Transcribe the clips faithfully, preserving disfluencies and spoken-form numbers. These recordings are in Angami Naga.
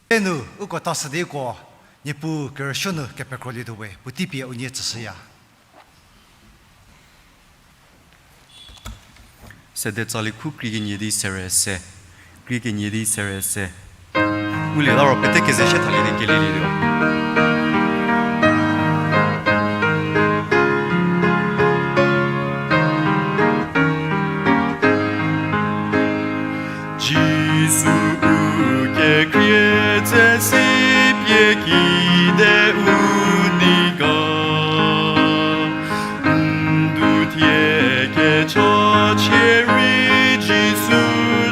Enu uko ta sü di uko, Niepuu kerüsuo nu kepekrolietuo we, puotei pie unie tsüshüya. Sede tsali khu krie kenie di sere se, krie kenie di sere se. Ngulie la ro pete keze shie thalie di kelielietuo. Jisu u kekhrie tse si pie kide u nei ga. N du thie kecha chie rei Jisu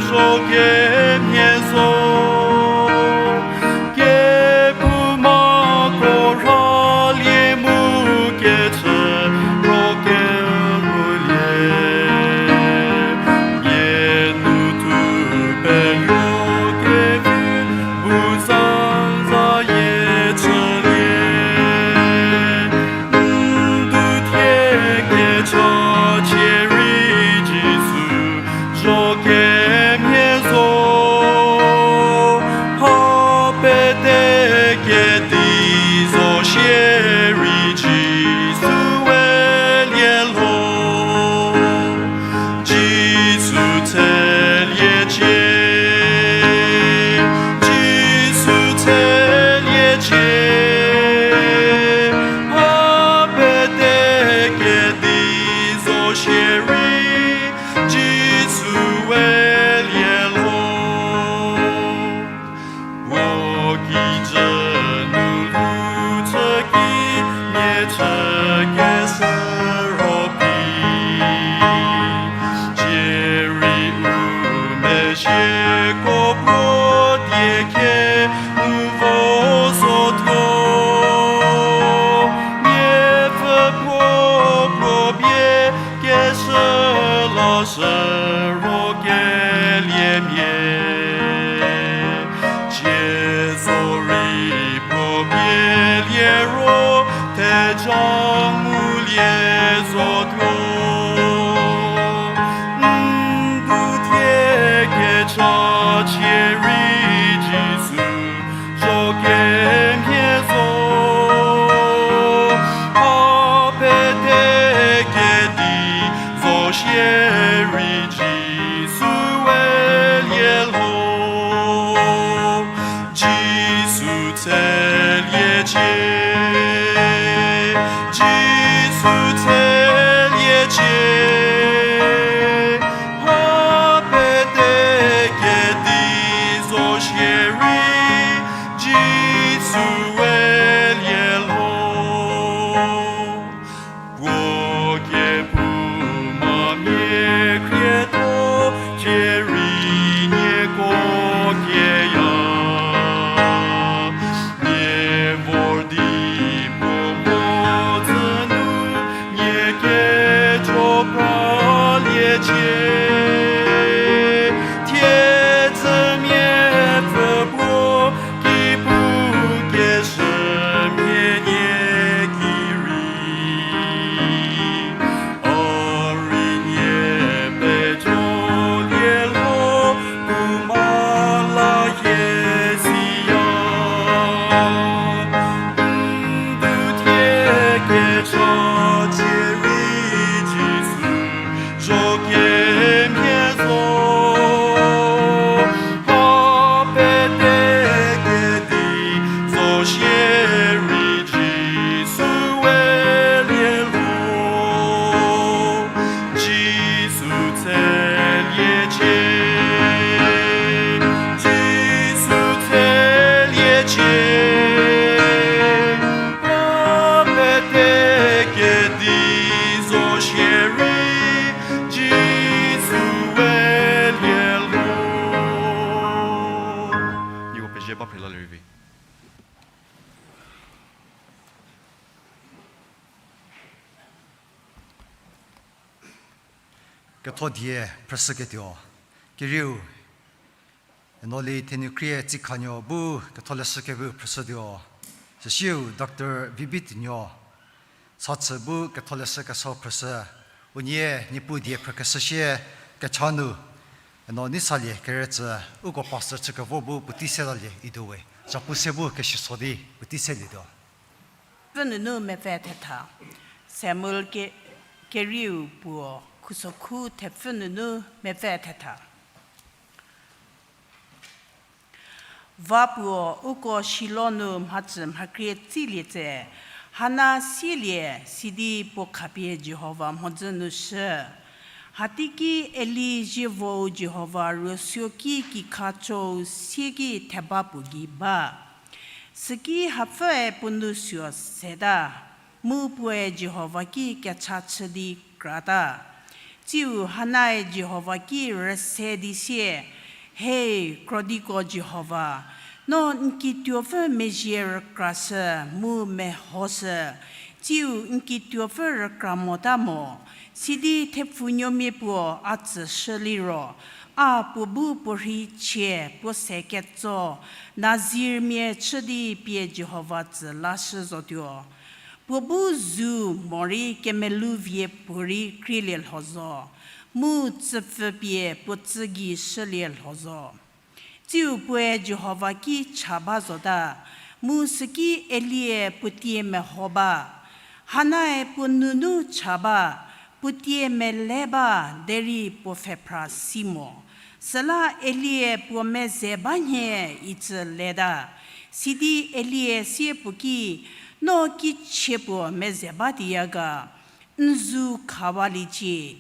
zho kemhie zo. Kephouma ko rhalie mu kechü ro kerulie. Mia nu thu penuo kevi bu za zayie chülie. N du thie kecha chie rei Jisu zho kemhie zo. Mha pete kedi zo shierei Jisu we lie lho. Jisu tseliecie, Jisu tseliecie, mha pete kedi zo shierei Jisu we lie lho. Puo kijü nu lhou chü ki mia chü keshü ro pi. Cierei u mezhieko puo die khe mu vo zotuo. Miapfü puo puo pie keshü la shü ro keliemia. Cie zorei puo pie lie ro theja ngulie zotuo. N du thie kecha chierei Jisu zho kemhie zo. Mha pete kedi zo shierei Jisu we lie lho. Jisu tseliecie, Jisu tseliecie, mha pete kedi zo shierei Jisu we lie lho. Puo kephouma mia khrietuo, cierei nieko kieya. Nie vor di puo mhodzü nu, nie kejo praliecie. Thiedzü miapfü puo ki pu keshü mhie nie ki rei, a rei nie pejolie lho, pu ma la hie siya. N du thie kecha chierei Jisu zho kemhie zo. Mha pete kedi zo shierei Jisu we lie lho. Jisu tseliecie, Jisu tseliecie, mha pete kedi zo shierei Jisu we lie lho. Nieko pezie ba phre la lerei vi. Ketho die phrüshüketuo kerieu, Enoli Thenukhrie Tsikhanuo bu ketholeshü kevi phrüshütuo. Süsieu Doctor Vibit Nuo Sachü bu ketholeshü keso phrüshü. Unie Niepuu die phrükeshü sie kecha nu Eno Nisalie kerücü, uko pastor chükevor bu puotei setalie ido we. Japu se bu kesiso di puotei selietuo. Pfü nunu mepfü thetha. Samuel ke-, kerieu puo khusokhu thepfü nunu mepfü thetha. Va puo uko Shilo nu mhacü mhakrie tsilie tse, Hana sielie sidi puo khapie Jihova mhodzü nu shü. Hateiki Eli zievou Jihova rüsuoki kikha chou sieki theba puo gei ba. Süki hapfüe puo nou suo seta, mu puoe Jihova ki kecha chü di krata. Tsiu Hanae Jihova ki rüse di sie, He, krodiko Jihova, no n kituopfü mezhie rükrashü mu mehoshü, tsiu n kituopfü rükra mota mo, sidi thepfunuomia puo a tsüshü liro, a puo bu puo rheichie puo se ketso Nazirmia chü di pie Jihova tsü lashü zotuo. Puo bu zu morei kemeluvie puorei krielie lho zo, mu tsüpfü pie puo tsü gei shülie lho zo. Tsiu puoe Jihova ki cha ba zota, mu süki Elie puo tie meho ba. Hanae puo nunu cha ba, puo tie mele ba, derei puo pfhephra si mo. Süla Elie puo meze ba nhie icü leta. Sidi Elie sie puo ki, No kichie puo meze ba tiya ga, n zu khawaliecie.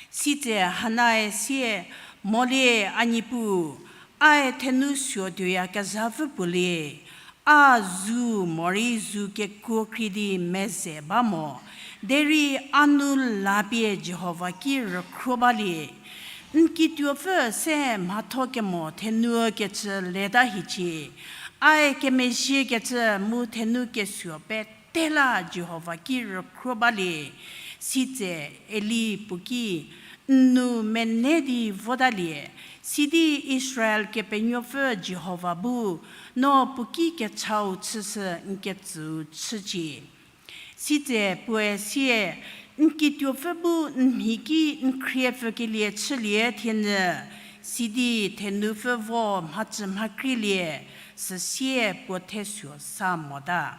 Sitse Hanae sie, Molie, a niepuu, ae thenu suotuoyakezha pfü puolie, a zu morei zu kekuo krie di meze ba mo, derei a nu lapie Jihova ki rükhro balie. N kituopfü se mhatho kemo thenu kecü leta hiecie, ae kemezhiekecü mu thenu kesuo pete la Jihova ki rükhro balie. Sitse Eli puo ki, N nu mene di votalie, sidi Israel Kepenuopfü Jihova bu no puo ki kechau chüshü n ketsüu chücie. Sitse puoe sie, N kituopfü bu n mhi ki n khriepfükelie chülie thienyü, sidi thenupfü vo mhacü mhakrielie, süsie puo thesuo sa mota.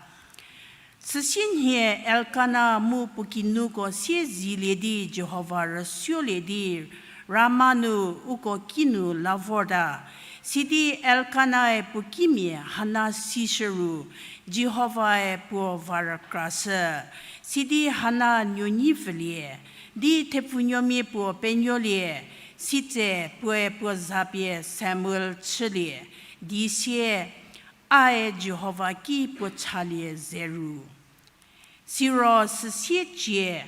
Süsienhie Elkana mu puo kinuko sie zilie di Jihova rüsuolie di Rama nu uko kinu la vorta. Sidi Elkanae puo kimia Hana sishü ru, Jihovae puo va rükrashü. Sidi Hana nuonyi pfülie, di thepfunuomia puo penuolie, sitse puoe puo zapie Samuel chülie, di sie, Ae Jihova ki puo chalie ze ru. Siro süsie cie,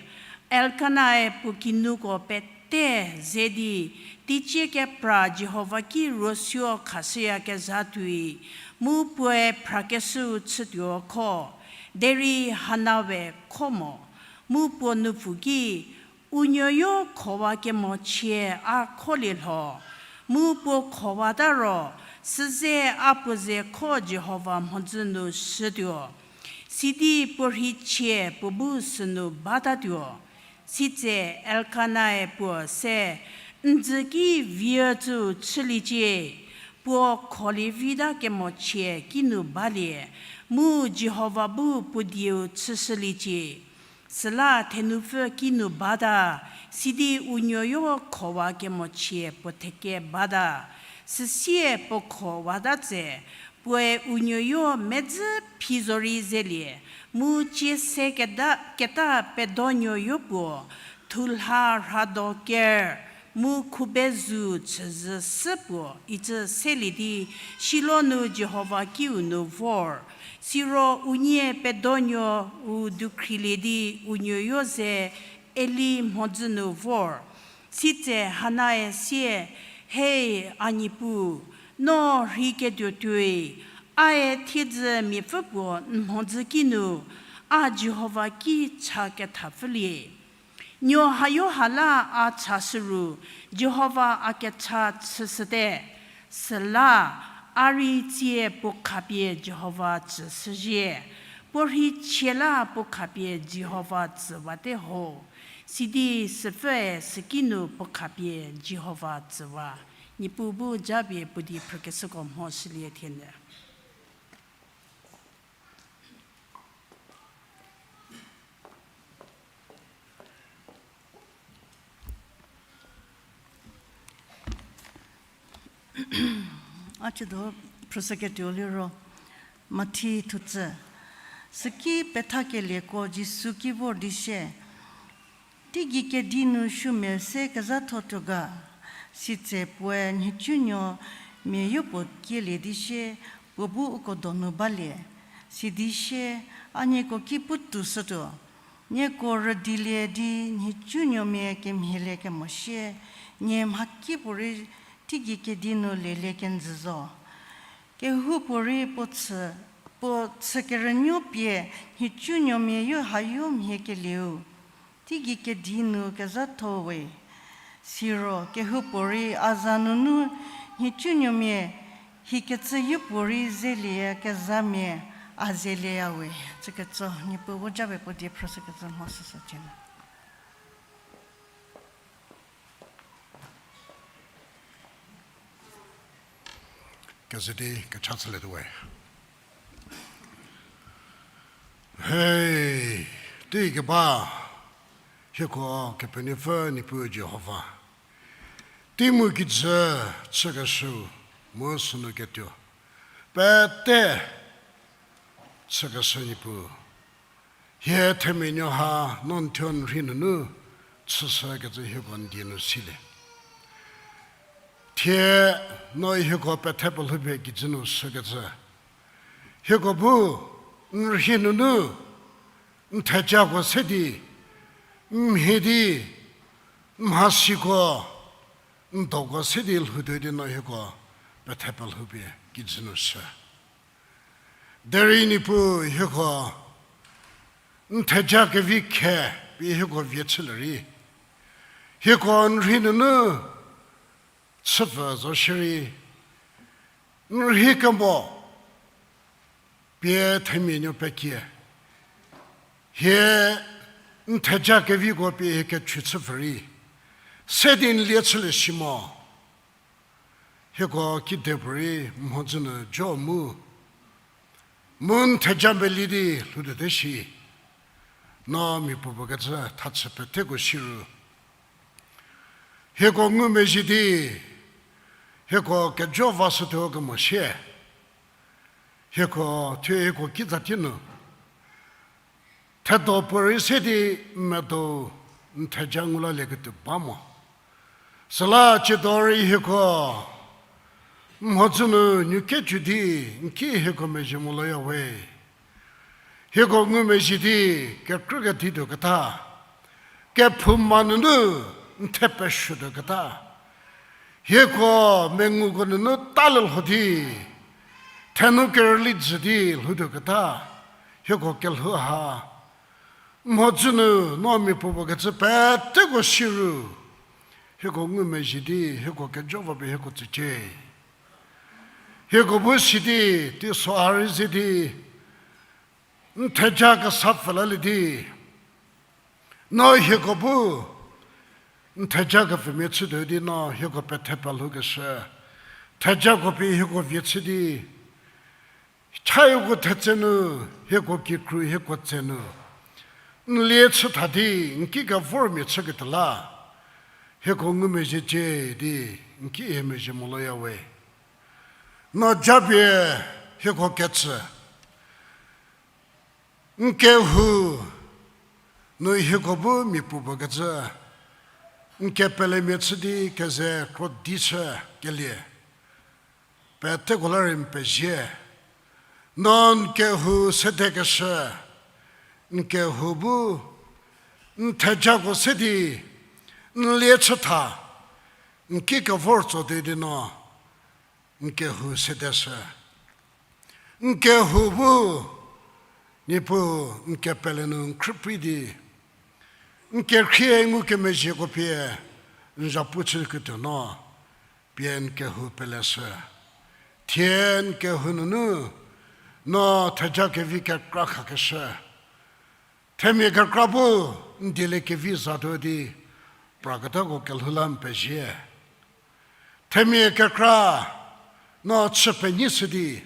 Elkanae puo kinuko pete ze di, teicie kepra Jihova ki rüsuo khashüyakezha tuoi, mu puoe phrakeshüu chütuo kho, derei Hana we kho mo, mu puo nupfu ki, U nuoyo khowa kemochie a kholie lho, mu puo khowata ro, süze a puo ze kho Jihova mhodzü nu shütuo. Sidi puo rheichie puo bu sünu batatuo. Sitse Elkanae puo se, N dzü ki viücü chüliecie, puo kholie vita kemochie kinu balie, mu Jihova bu puo dieu chüshüliecie. Süla thenupfü kinu bata, sidi u nuoyo khowa kemochie puo theke bata. Süsie puo khowata tse, puoe u nuoyo medzü phi zorei zelie, mu cie se keda, keta pedonuoyo puo, thulha rhado ker, mu khube zu chüzhü sü puo icü selie di, Shilo nu Jihova kiu nu vor. Siro unie pedonuo-u dukhrilie di u nuoyo ze Eli mhodzü nu vor. Sitse Hanae sie, Hei, a Niepuu, no rheiketuo tuoi, ae thiedzü miapfü puo n mhodzü kinu, a Jihova ki cha kethapfülie. Nuo hayo ha la a chashü ru, Jihova a kecha chüshüte. Süla, a rei tsie puo khapie Jihova tsüshüzhie, puo rheichie la puo khapie Jihova tsüwate ho. Sidi süpfüe süki nu puo khapie Jihova tsüwa, Niepuu bu japie puo die phrükeshüko mhoshülie thienyü. A ciedo phrüshüketuo liro, Mathi thutse. Süki pethakelieko Jisu ki vor di sie, Teigei kedi nu supuomia se kezhatho tuo ga? Sitse puoe nhicunuomia yopuo kielie di sie, puo bu uko donu balie. Sidi sie, a nieko ki putuo shütuo, nieko rüdilie di nhicunuomia kemhielie kemo sie, nie mhakipuorei teigei kedi nu lelie kenjü zo. Kehoupuorei puo chü, puo chü kerünuo pie nhicunuomia yo hayo mhie kelieu, teigei kedi nu kezhatho we. Siro kehoupuorei a za nunu nhicunuomia hikecü yopuorei zelieyakezhamia a zelieya we. Tsüketso, Niepuu bu japie puo die phrüshükecü mhoshüshücie. Kezedi kecha chülietuo we. Hei, teikeba, hieko Kepenuopfü Niepuu Jihova, tei mu kijü chükeshü mu sünu ketuo pete chükeshü Niepuu, hie themia nuo ha no n thuo n rhei nunu chüshükecü hieko n die nu silie. Thie no hieko pethe pelhoupie kijü nu shükecü, hieko bu n rhei nunu n thejako se di, n mhie di, n mhasiko, n doko se di lhoutuo di no hieko pethe pelhoupie kijü nu shü. Derei Niepuu hieko n theja kevi khe pie hieko vie chülie rei, hieko n rhei nunu chüpfü zo shierei, n rhei kemo pie themia nuo pekie, hie n theja keviko pie hie kechü chüpfü rei, se di n lie chülie si mo. Hieko kidepuorei mhodzü nu jo mu, mu n theja melie di lhoutuote shi, no mia puopuo kecü thachü peteko si ru, hieko ngumezhie di, hieko kejo vashütuo kemo sie, hieko thuo hieko kizatie nu thedo puorei se di n medo n theja ngu lalieketuo ba mo. Süla ciedo rei hieko mhodzü nu nuokecü di n ki hieko mezhie moloya we. Hieko ngumezhie di kekrü kedituoketa, kephouma nunu n the pesuotuoketa, hieko menguko nunu talie lho di, thenu kerüli jü di lhoutuoketa, hieko kelhou ha mhodzü nu no mia puopuo kecü peteko si ru, hieko ngumezhie di hieko kejo va pie hieko tsücie. Hieko bu si di teiso ha rei ze di n theja kesa pfü lalie di, no hieko bu n theja kepfümia chütuo di no hieko pethe pelhoukeshü thejako pie hieko vie chü di, chayoko thetse nu, hieko kikru hieko tse nu n lie chü tha di n ki kevormia chüketuo la, hieko ngumezhiecie di n ki hie mezhie moloya we. No japie hieko ketsü, n kehou nu hieko bu mia puopuo kecü n kepelemia chü di keze krodi chü kelie peteko la rei n pezie. No n kehou sedekeshü, n kehou bu n thejako se di n lie chü tha, n ki kevor tso di di no n kehou sedeshü. N kehou bu Niepuu n kepele nu n khrüprei di n kekhrie ngukemezhieko pie n zhapu chüketuo no pie n kehou peleshü. Thie n kehou nunu no theja kevi kekra khakeshü, themia kekra bu N dieliekevi zatuo di, praketako kelhou la n pezie. Themia kekra, no chü penyi shü di,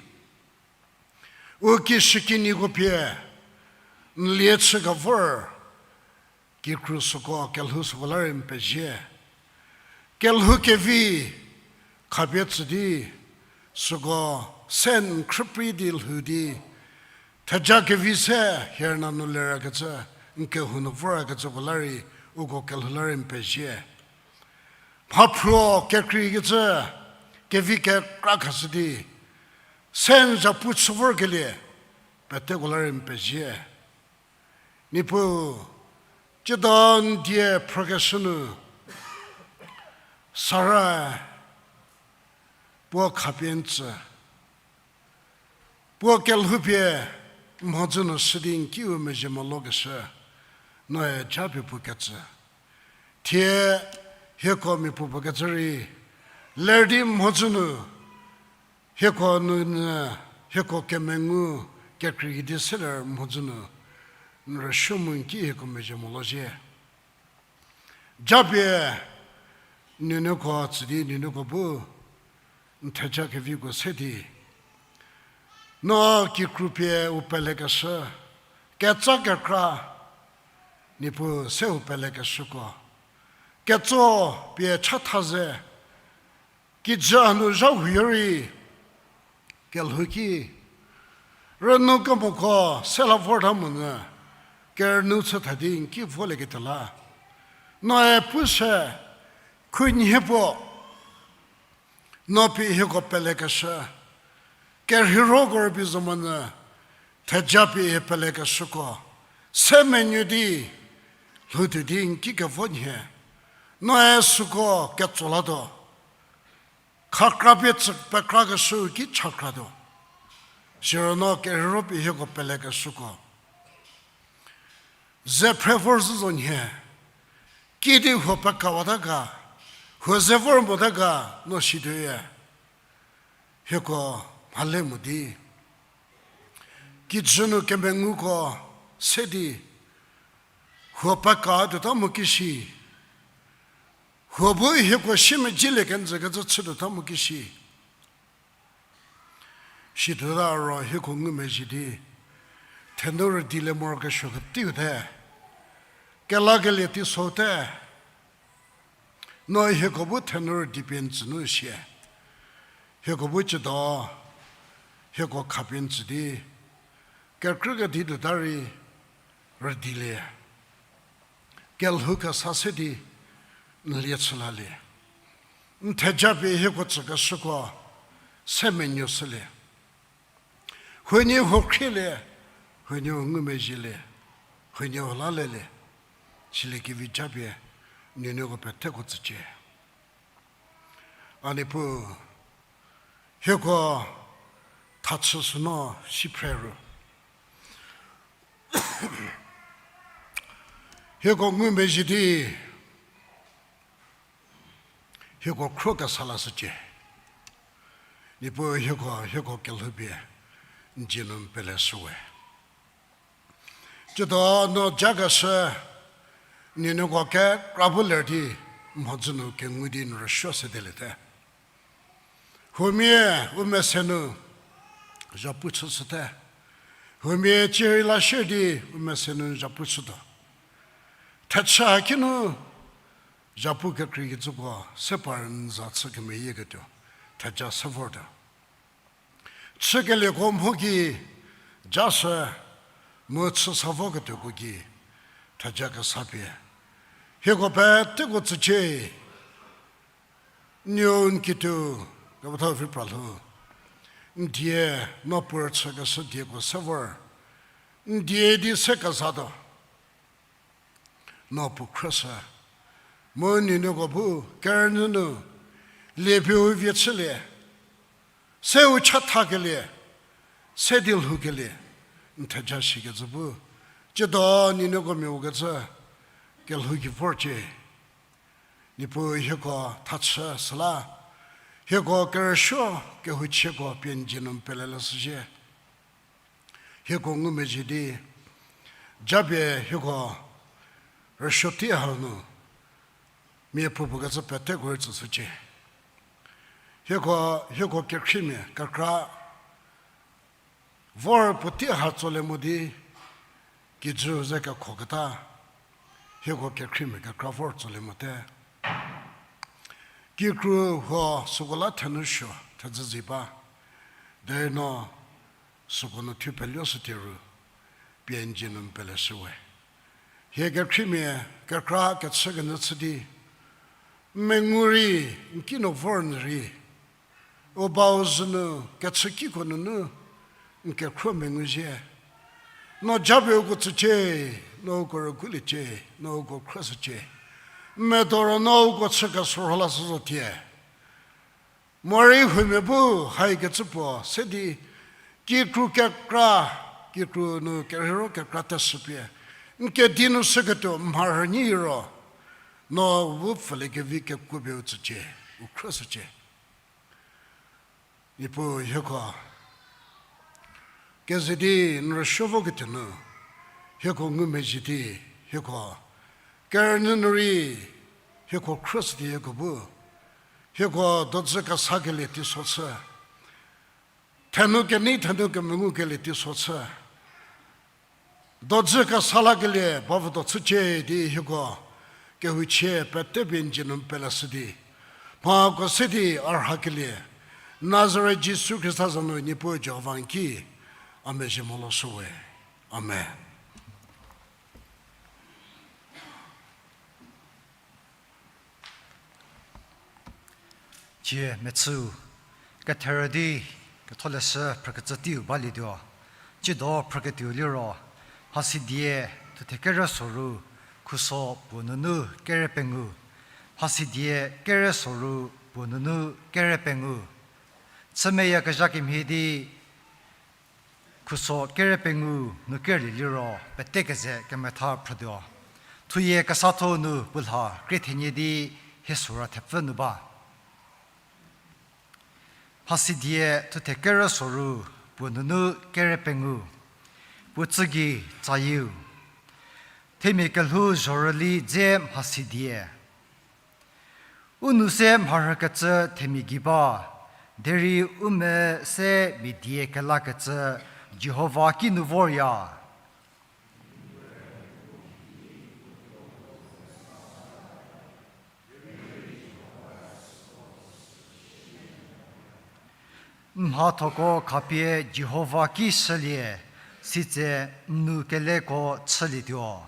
u kishükinyiko pie, n lie chü kevor, kikru süko, kelhou süko la rei n pezie. Kelhou kevi, khapie tsü di, süko se n khrüprei di lhou di, theja kevi se hie rüna nu lerakecü, n kehou nu vorakecüko la rei, uko kelhou la rei n pezie. Mhaphruo kekreikecü, kevi kekra khashü di, se n zhapu chü vorkelie, peteko la rei n pezie. Niepuu, ciedo n die phrükeshü nu, Sara, puo khapie n tsü, puo kelhoupie mhodzü nu shü di n kiu mezhie molokeshü, noe japie puo ketsü. Thie hieko mia puopuo kecü rei, ler di mhodzü nu, hieko nunyü, hieko kemengu, kekreikecü di seler mhodzü nu, n rüsuo mu n ki hieko mezhie molo zhie. Japie, nuonuoko tsü di nuonuoko bu, n theja keviko se di, no kikru pie u pelekeshü, ketsa kekra, Niepuu se u pelekeshüko, ketso pie chatha ze, kijü hanu zha huoyo rei, kelhou ki, rünou kemoko se la vorta monyü, kerünou chü tha di n ki volieketuo la, noe pushü, khunhie puo, no pie hieko pelekeshü, kerheiroko rübei zo monyü, theja pie hie pelekeshüko, se menuo di, lhoutuo di n ki kevo nhie, noe süko ketso latuo, khakra pie tsü pekrakeshü ki chakratuo, siro no kerheiro pie hieko pelekeshüko ze phre vorzhü zo nhie, kidi huo pekawata ga, huo ze vor mota ga, no situoya, hieko mhale mo di, kijü nu kemenguko se di, huo peka tuota mo kishi, huo bu hieko si medzielie kenjü kecü chütuota mo kishi. Situota ro hieko ngumezhie di, thenu rüdilie morokesuo keteiu te, kelakelie teisote, no hieko bu thenu rüdi pie n tsü nu sie, hieko bu ciedo, hieko khapie n tsü di, kekrü kedi tuota rei, rüdilie, kelhou kesa se di, n lie chü lalie, n theja pie hieko tsükeshüko, se menuo shülie, huoniehuo khrielie, huoniehuo ngumezhielie, huoniehuo lalelie, siliekevi japie, nuonuoko peteko tsücie. A Niepuu, hieko thachü süno si phre ru, hieko ngumezhie di, hieko khro kesa lashücie. Niepuu hieko, hieko kelhoupie, n dzie nu n peleshüwe. Ciedo no jakeshü, nuonuoko kekra bu ler di, mhodzü nu kengu di n rüsuo sedeliete. Huomia u mese nu zhapu chüshüte. Huomia cierei la shie di u mese nu zhapu chütuo. Thechü haki nu zhapu kekreikecüko se par n za chü kemeyieketuo, theja se vortuo. Chükelieko mho ki jashü, mu chü sa voketuoko ki theja kesa pie, hieko peteko tsücie. Nuou n kituo, kepethau vi pralhou, n die, no puo rüchükeshü dieko se vor, n die di se kezatuo. No puo khrüshü, mu nuonuoko bu kerünyü nu, liepie u vie chülie, se u chathakelie, se di lhoukelie, n theja shikecü bu, ciedo nuonuoko mia ükecü, kelhou ki vorcie. Niepuu hieko thachü süla, hieko kerüsuo kehouchieko pie n dzie nu n pele lashüzhie. Hieko ngumezhie di, japie hieko Rüsuo tei hau nu, mia puopuo kecü peteko rei tsüshücie. Hieko, hieko kekhriemia kekra vor puotei ha tsolie mo di, kijü ze kekhoketa, hieko kekhriemia kekra vor tsolie mote. Kikru huo süko la thenu suo thedzüzie ba, derei no süko nu thupeluo shütie ru, pie n dzie nu n peleshüwe. Hie kekhriemia kekra kechükenyü chü di, n mengu rei, n ki nu vor nyü rei, u bau zhü nu kechükiko nunu n kekhruo mengu zhie. No japie uko tsücie, no uko rüguliecie, no uko khrüshücie. N medo ro no uko chü kesorho lashü zo tie. Morei huomia bu haikecü puo se di, kikru kekra, kikru nu kerheiro kekra teshüpie, n kedi nu shüketuo mharhü nyi ro, no u pfüliekevi kekuopie u tsücie, u khrüshücie. Niepuu hieko keze di n rüsuo voketuo nu, hieko ngumezhie di, hieko kerünyü nu rei, hieko khrüshü di hieko bu, hieko dodzü kesakelie teiso chü, thenu kenei thenu kemengukelie teiso chü, dodzü kesa lakelie bavüdo chücie di hieko kehouchie pete pie n dzie nu n peleshü di, mhako se di a rhakelie, Nazaret Jisu Khrista za nu Niepuu Jihova n ki, a mezhie molo shüwe. Amen. Cie mechüu, ketherü di ketholeshü phrükecü teiu balietuo. Ciedo phrüketuo liro, Mhasidie thuthe kerü soru, khuso puo nunu kere pengou. Mhasidie kerü soru, puo nunu kere pengou. Chümeyakezha kemhie di, khuso kere pengou nu kerlie liro pete keze kemetha phrütuo. Thuyie kesatho nu puo lha krie thenie di hie sora thepfü nu ba. Mhasidie thuthe kerü soru, puo nunu kere pengou. Puo tsü gei tsayieu. Themia kelhou zhorüli dze Mhasidie. U nou se mharhükecü themia gei ba, derei u mese mia die kelakecü Jihova kinu vorya. N mhathoko khapie Jihova ki shülie, sitse n nou keleko chülietuo.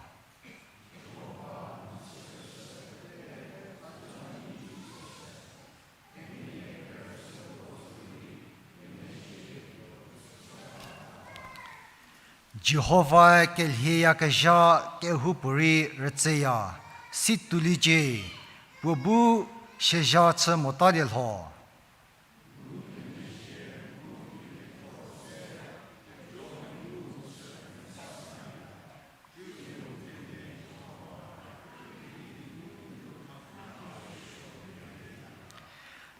Jihovae kelhieyakezha kehoupuorei rütseya, si touliecie, puo bu siazha chü motalie lho.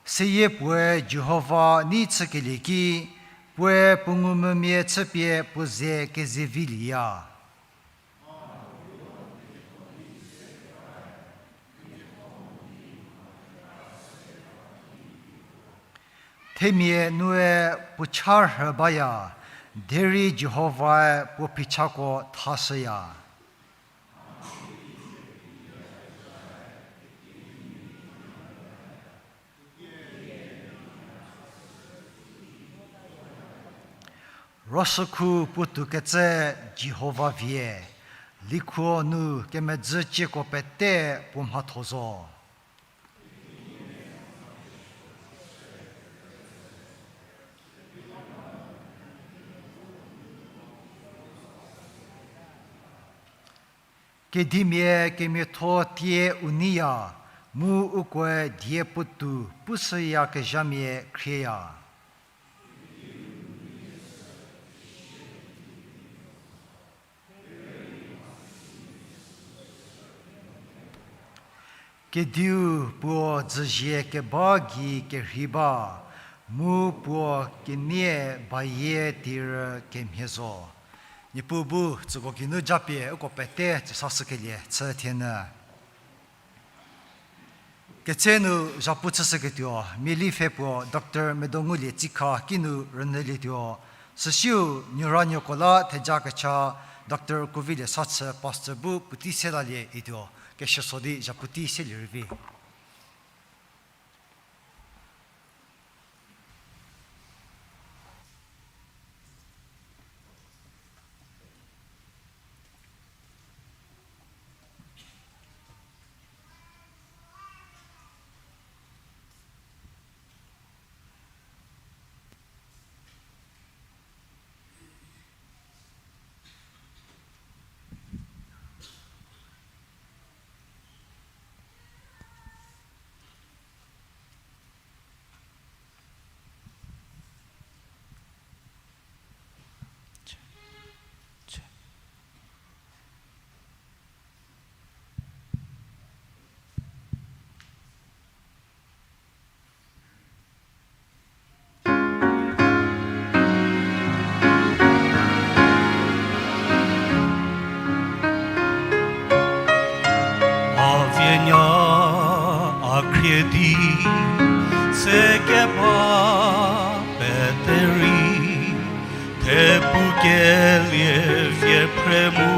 Seyie puoe Jihova nei chükelie ki, puoe puo ngumvümia chüpie puo ze kezevilieya. Themia nue puo cha rhü baya, derei Jihovae puo phichako thashüya. Ruoshükhu puotou kecü Jihova vie, likhuo nu kemedzü cieko pete puo mhatho zo. Kedimia kemiatho tie u neiya, mu ukoe die puotou pushüyakezhamia khrieya. Kediu puo dzüzie keba gei kerhei ba, mu puo kenie bayie tirü kemhie zo. Niepuu bu tsüko geinu japie uko pete tsüsashükelie chü thienyü. Ketse nu zhapu chüshüketuo, miali pfhe puo Doctor Medongulie Tsikha kinu rünyülietuo, süsiu nuoranuoko la theja kecha Doctor Kuvilie Sachü pastor bu puotei se lalie ituo, kesuo so di zhapu tei selie rei vi. A vie nya a khrie di, se keba pete rei, thepukelie vie phre mu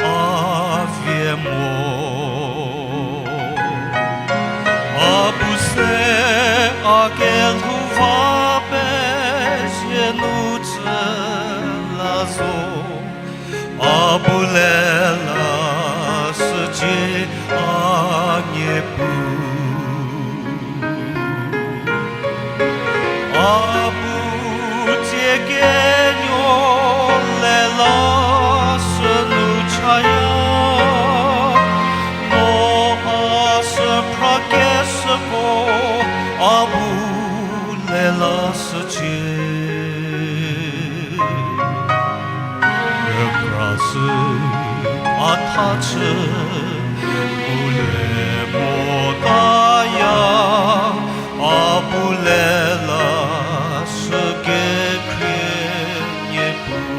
a vie mo. A bu se a kelhou va pezie nu tsü la zo, a bu lelashücie a Niepuu. A bu tsie kenuo lelashü nu chaya, no a sü phrakeshüko a bu lelashücie. Rükrasü a thachü mu le motaya, a bu lelashü kekhrie Niepuu.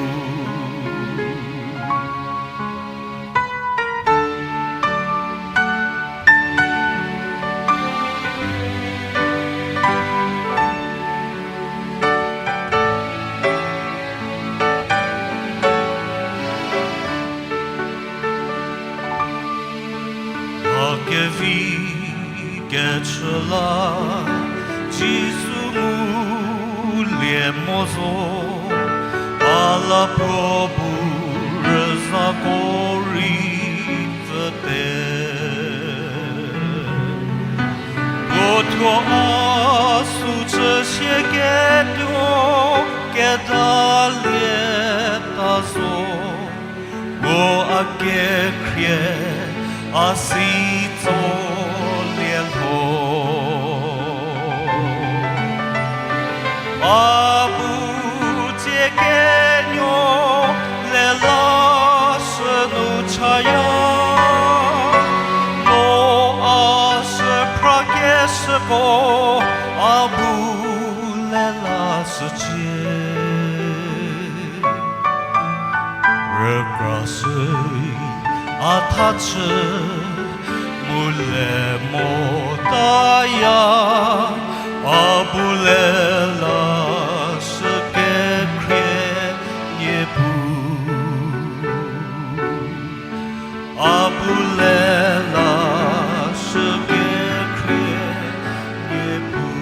A kevi kechü la Jisu ngulie mo zo, a la puo bu rüzako rei pfüte. Puo thuo a sü chü sie ketuo kedalieta zo, puo a kekhrie a si tsolie lho. A bu tsie kenuo lelashü nu chaya, no a sü phrakeshüko a bu lelashücie. Rükrasü a thachü mu le motaya, a bu lelashü kekhrie Niepuu. A bu lelashü kekhrie Niepuu.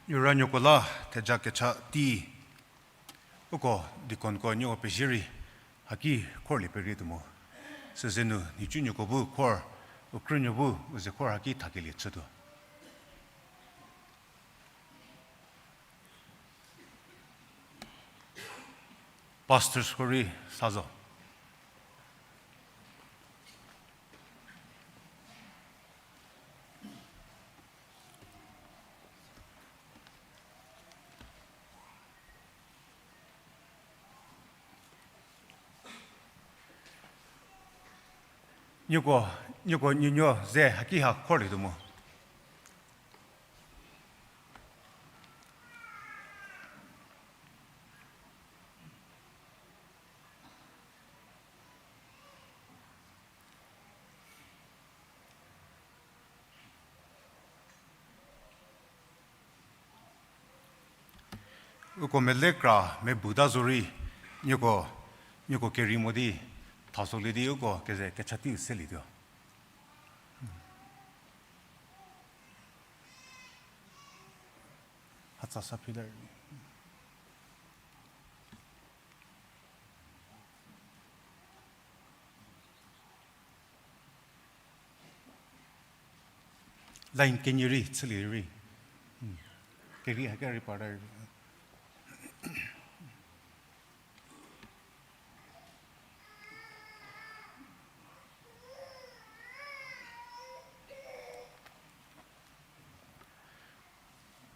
Nuoranuoko la theja kecha tei, uko deaconko nieko pezie rei haki khorlie perie tuo mo. Süzenu nhicunuoko bu khor, u krünuo bu u ze khor haki thakelie chütuo. Pastorsko rei sa zo. Nieko, nieko nuonuo ze haki ha khorlietuo mo. Uko melekra mebuta zorei, nieko, nieko kerei mo di, thasolie di uko keze kecha teiu selietuo. Hatsa sa philer. Line kenie rei chülie rei. Kerei hake rei parta rei.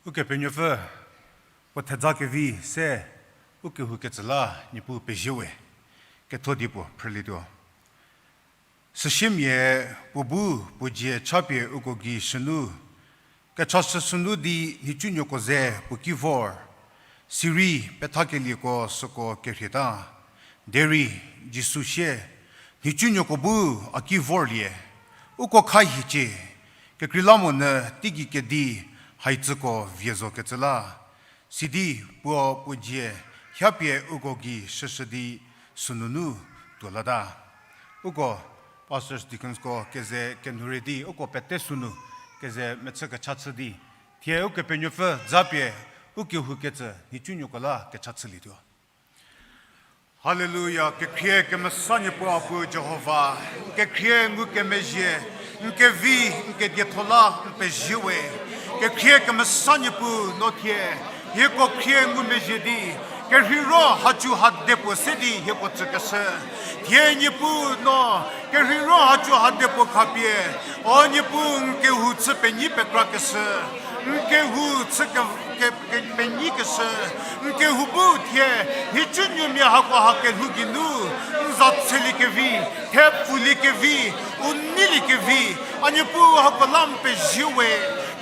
Ukepenuopfü, puo thedza kevi se, ukehou kecü la, Niepuu pezie we, ketho di puo phrülietuo. Süsiemia puo bu puo dzie chapie uko gei sünu, kechashü sünu di nhicunuoko ze puo ki vor, sirei pethakelieko süko kerhieta. Derei Jisu sie, nhicunuoko bu a ki vorlie, uko kha hiecie, kekreilamonyü teigei kedi haicüko vie zokecü la. Sidi puo puo dzie hiapie uko gei shüshü di sünunu tuo lata. Uko pastors, deaconsko keze kenhure di uko pete sünu keze mechü kecha chü di, thie Ukepenuopfü zapie ukehou kecü nhicunuoko la kecha chülietuo. Haleluya, kekhrie kemesa Niepuu a pu Jihova, n kekhrie ngukemezhie, n kevi, n kedietho la n pezie we. Kekhrie kemesa Niepuu no thie, hieko khrie ngumezhie di, kerheiro hacu hadepuo se di hieko tsükeshü. Thie Niepuu no, kerheiro hacu hadepuo khapie, o Niepuu n kehou chü penyi pekrakeshü, n kehou chü ke, ke, ke, penyikeshü, n kehou bu thie, nhicunuomia hako ha kelhou geinu, n za tseliekevi, thepfulie kevi, u neiliekevi, a Niepuu hako la n pezie we,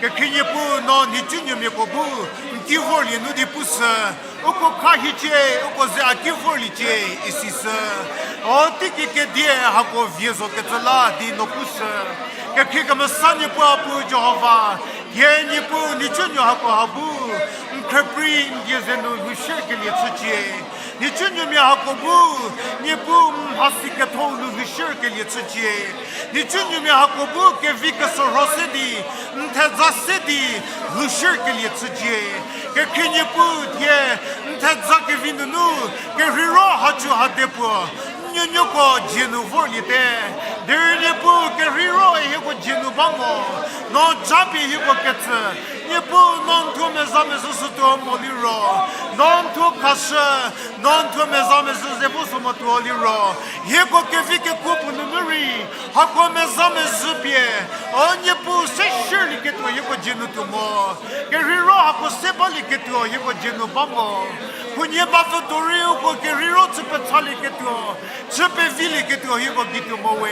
kekhrie Niepuu no nhicunuomiako bu, n ki vorlie nu di pushü, uko kha hiecie, uko ze a ki vorliecie, isishü. O teigei kedie hako vie zokecü la di no pushü. Kekhrie kemesa Niepuu a pu Jihova, thie Niepuu nhicunuo hako ha bu, n khrüprei n die ze nu lhoushükelie chücie. Nhicunuomia hako bu, Niepuu mhasi kethou nu lhoushükelie chücie. Nhicunuomia hako bu kevi kesorho se di, n thedza se di, lhoushükelie chücie. Kekhrie Niepuu thie, n thedza kevi nunu, kerheiro hacu hadepuo, n nuonuoko dzie nu vorliete. Derei Niepuu kerheiro hieko dzie nu ba mo, no japie hieko ketsü, Niepuu no n thuo meza mezhü shütuo mo liro, no n thuo khashü, no n thuo meza mezhü ze vo sü motuo liro, hieko kevi kekuo puo nunu rei, hako meza mezhü pie, o Niepuu se shürlieketuo hieko dzie nu tuo mo, kerheiro hako se balieketuo hieko dzie nu ba mo. Khunhie ba pfütuo rei uko kerheiro chü pechalieketuo, chü pevilieketuo hieko gei tuo mo we.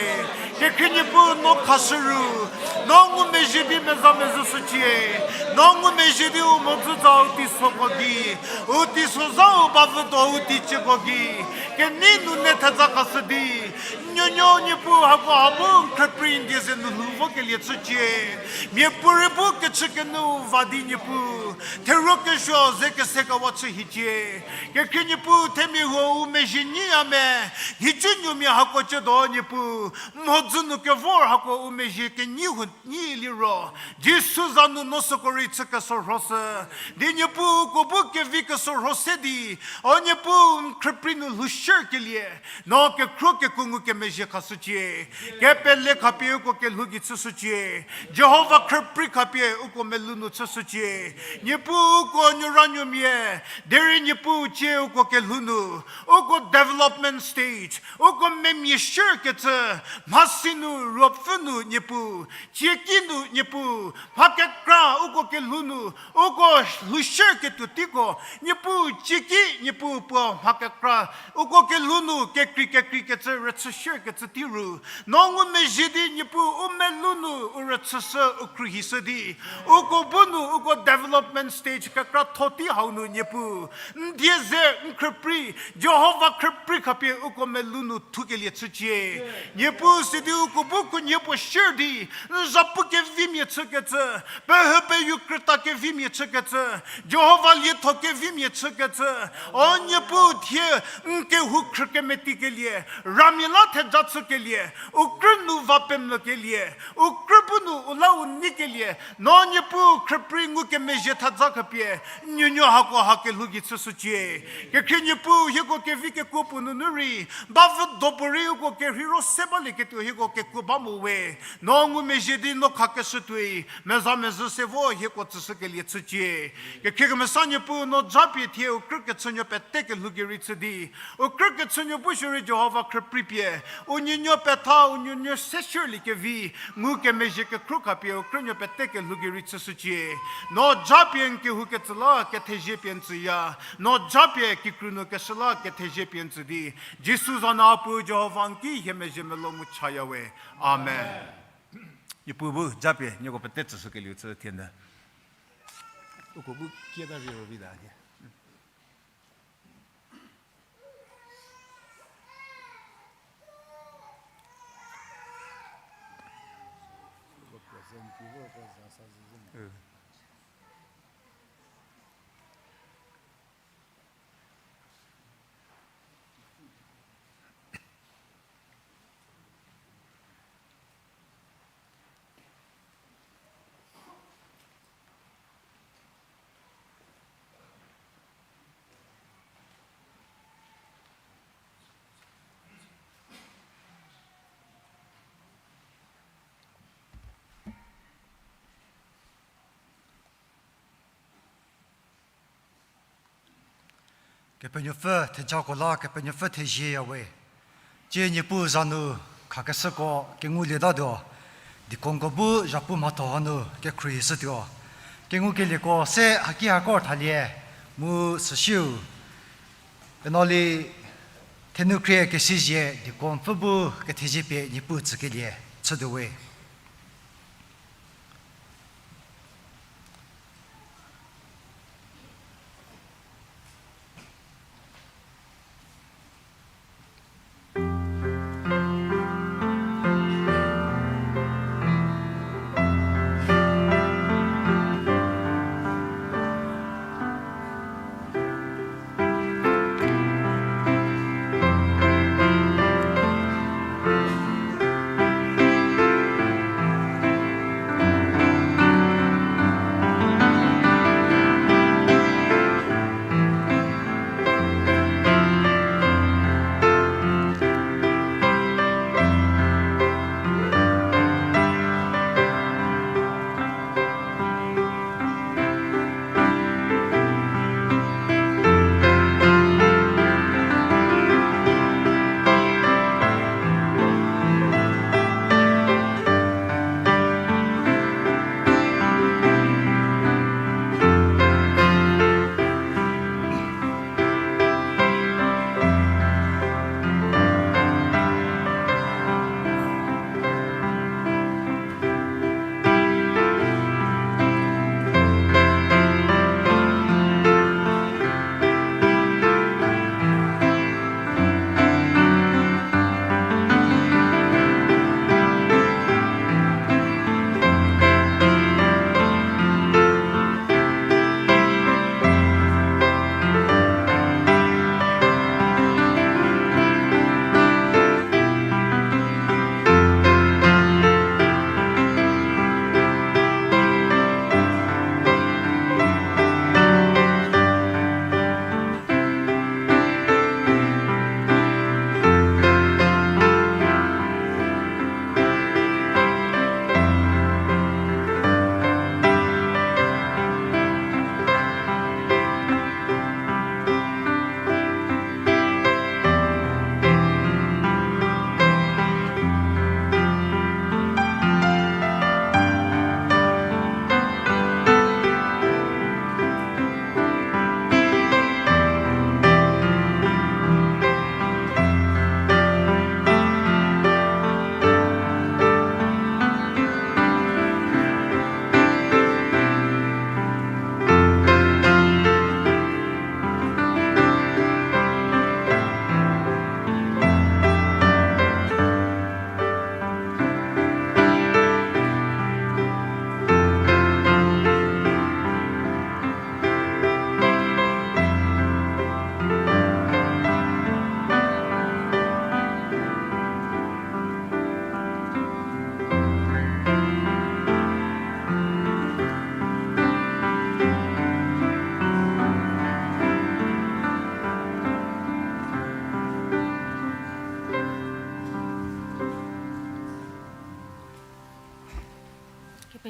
Kekhrie Niepuu no khashü ru, no ngumezhie di meza mezhü shücie, no ngumezhie di u mhodzü za u teisoko gei, u teiso za u ba pfütuo u teicieko gei, kenei nunu thedza khashü di, n nuonuo Niepuu hako ha bu n khrüprei n die ze nu lhou vokelie chücie. Miapuorei bu kechü kenu va di Niepuu, theruo kesuo ze kese kewa chü hiecie. Kekhrie Niepuu themia huo u mezhie nyiya me, nhicunuomia hako ciedo Niepuu, mhodzü nu kevor hako u mezhie kenyi huo nyi liro, Jisu za nu no süko rei chü kesorhoshü, di Niepuu uko bu kevi kesorho se di, o Niepuu n khrüprei nu lhoushükelie, no kekhruo kekuo ngukemezhie khashücie. Kepele khapie uko kelhou gei chüshücie. Jihova khrüprei khapie uko melou nu chüshücie. Niepuu uko nuoranuomia, derei Niepuu cie uko kelhou nu, uko development stage, uko memia shürkecü, mhasi nu, ruopfü nu Niepuu, cie Cieki nu Niepuu, mha kekra uko kelhou nu, uko lhoushüketuo teiko, Niepuu cieki Niepuu puo mha kekra, uko kelhou nu kekrei kekreikecü rüchüshükecü tei ru. No ngumezhie di Niepuu u melou nu u rüchüshü u khruohishü di. Uko bu nu uko development stage kekratho tei hau nu Niepuu. N die ze n khrüprei, Jihova khrüprei khapie uko melou nu thukelie chücie. Niepuu sidi uko bu khunhie puo shür di, n zhapu kevimia chükecü, pehü peyu krüta kevimia chükecü, Jihova lietho kevimia chükecü, o Niepuu thie n kehou khrü kemetikelie, ramia la theja chükelie, u krü nu va pemvükelie, u krü bu nu u la u neikelie, no Niepuu khrüprei ngukemezhie theja khapie, n nuonuo hako ha kelhou gei chüshücie. Kekhrie Niepuu hieko kevi kekuo puo nunu rei, bavü do puorei uko kerheiro se balieketuo hieko kekuo ba mo we. No ngumezhie di no khakeshü tuoi, meza mezhü se vo hieko tsüshükelie chücie. Kekhrie kemesa Niepuu no japie thie u krü kechünuo pete kelhou gei rei chü di. U krü kechünuo bu shierei Jihova khrüprei pie, u nuonuo petha, u nuonuo se shürlie kevi, ngukemezhie kekhro khapie u krünuo pete kelhou gei rei chüshücie. No japie n kehou ketsü la kethezie pie n tsüya, no japie kikru nu keshü la kethezie pie n tsü di. Jisu za nu Apuo Jihova n ki hie mezhie melou mu chaya we. Amen. Niepuu bu japie nieko pete tsüshükelieu chü thie nü. Uko bu kieta rei ro vi ta hie. Kepenuopfü thejako la Kepenuopfü thezieyawe. Tsie Niepuu za nu khakeshüko kengulietatuo, deaconko bu zhapu mhatho hanu kekhruohishütuo. Kengukelieko se haki hako thalie, mu süsiu, Enoli Thenukhrie Kesizie deaconpfü bu kethezie pie Niepuu tsükelie chütuowe.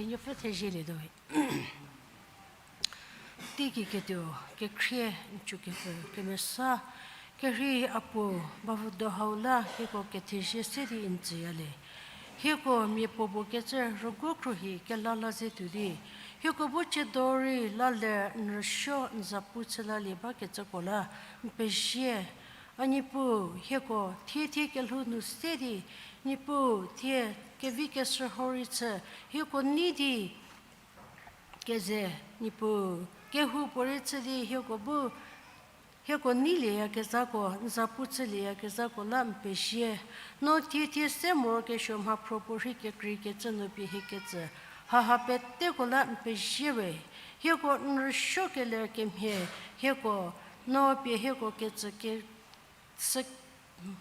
Nuopfü thezielie do. Teigei ketuo, kekhrie, n chükepfü kemesa, kerhei a puo, bavüdo hau la hieko kethezie se di n tsüyalie. Hieko mia puo puo kecü rüguo khruohi kelala ze tuo di, hieko bu tsiedo rei la ler n rüsuo n zapu chü lalie bakecüko la n pezie. A Niepuu, hieko thie thie kelhou nu se di, Niepuu, thie kevi keshürho rei chü, hieko nei di keze, Niepuu, kehoupuorei chü di hieko bu, hieko neilieyakezhako, n zapu chülieyakezhako la n pezie. No thie thie se morokesuo mhaphro puorei kekreikecü nu pie hiekecü, haha peteko la n pezie we. Hieko n rüsuo keler kemhie, hieko, no pie hieko kecü ke, sü,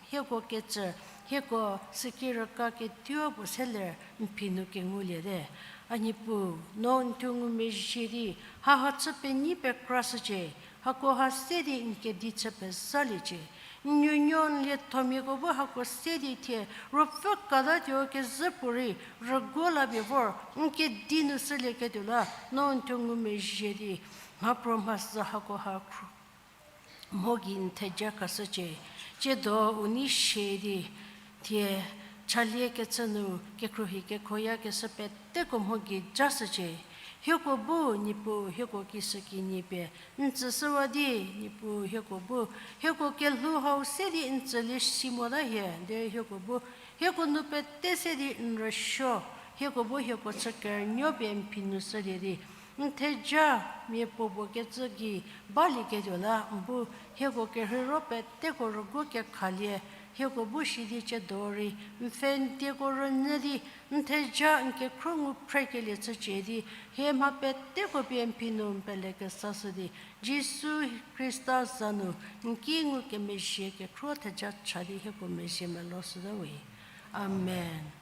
hieko kecü, hieko süki rüka ketuo puo se ler n phi nu kenguliete. A Niepuu, no n thuo ngumezhie di, haha chü penyi pekrashücie, hako ha se di n kedi chü pezhaliecie. N nuonuo n liethomiako bu hako se di thie, ruopfü katatuo kezhü puorei, rüguo la pie vor, n kedi nu shülieketuo la, no n thuo ngumezhie di, mhapro mhasü hako ha khro mho gei n theja khashücie, tsiedo u nei shie di, thie, chalie kecü nu, kekhruohi kekhoyakeshü peteko mho gei jashücie. Hieko bu, Niepuu, hieko kishükinyi pie n tsüshüwa di, Niepuu, hieko bu, hieko kelhou hau se di n tsülie si mota hie, derei hieko bu, hieko nu pete se di n rüsuo, hieko bu hieko chü kerünuo pie n phi nu shülie di, n theja mia puo puo kecü gei balieketuo la n bu, hieko kerheiro peteko rüguo kekhalie, hieko bu shi di tsiedo rei, n pfhe n dieko rünyü di, n theja n kekhro ngu phrekelie chücie di, hie mha peteko pie n phi nu n pelekesashü di, Jisu Khrista za nu, n ki ngukemezhie kekhro theja cha di hieko mezhie melo shüta we. Amen.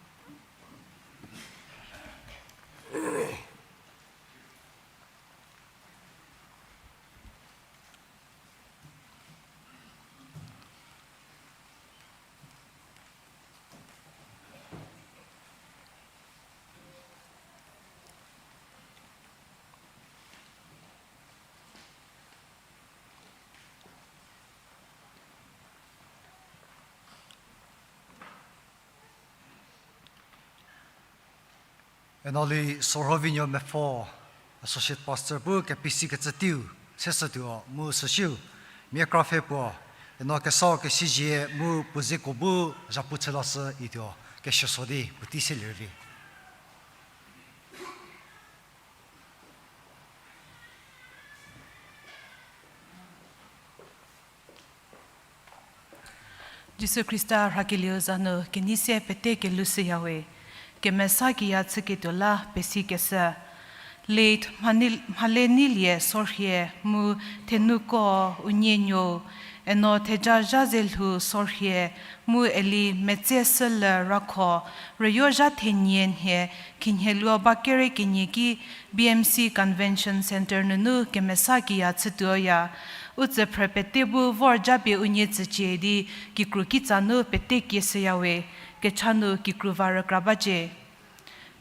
Eno li Sorhovinuo Mepfo, Associate Pastor bu kepisikecü teiu seshütuo mu süsiu, mia krapfhe puo, eno kesau kesizie mu puo zeko bu zhapu chülashü ituo, kesuo so di puotei selie rüvi. Jisu Khrista rhakelieu za nu kenei se pete kelhou shüyawe, kemesa kiya chüketuo la pesikeshü. Late Mhane-, Mhalenelie Sorhie mu Thenuko Unienuo, eno theja zha ze lhou Sorhie, mu eli Metsesüle Rakho, rüyo zha thenie nhie, khinhieluo ba kere kenie ki B M C Convention Centre nunu kemesa kiya chütuoya. U tsüphrü pete bu vor japie unie tsücie di, kikru kitsa nu pete kieshüyawe, kecha nu kikru va rükra bacie.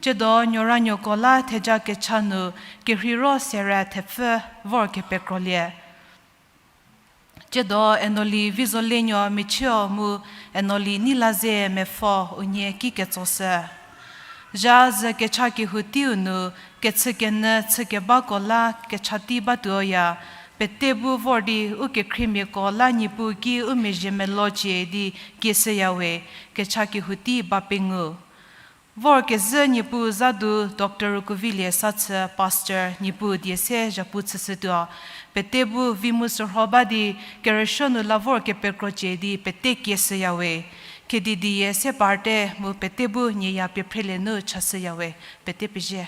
Tsiedo nuoranuoko la theja kecha nu kerheiro sera thepfü vor kepekrolie. Tsiedo eno li Vizolenuo Michio mu eno li Neilaze Mepfo unie ki ketsoshü. Zha zü kecha kehou teiu nu kechükenyü chükebako la kecha tei batuoya, pete bu vor di u kekhriemiako la Niepuu ki u mezhie melocie di kieshüyawe, kecha kehou tei ba pengou. Vorkezhü Niepuu zadu Doctor Rukuvilie Sathü Pastor Niepuu die se zhapu chüshütuo. Pete bu vi mu sürho ba di kerüsuo nu la vor kepekrocie di pete kieshüyawe. Khedi die se parte mu pete bu nieya pie phrelie nu chashüyawe. Pete pezie.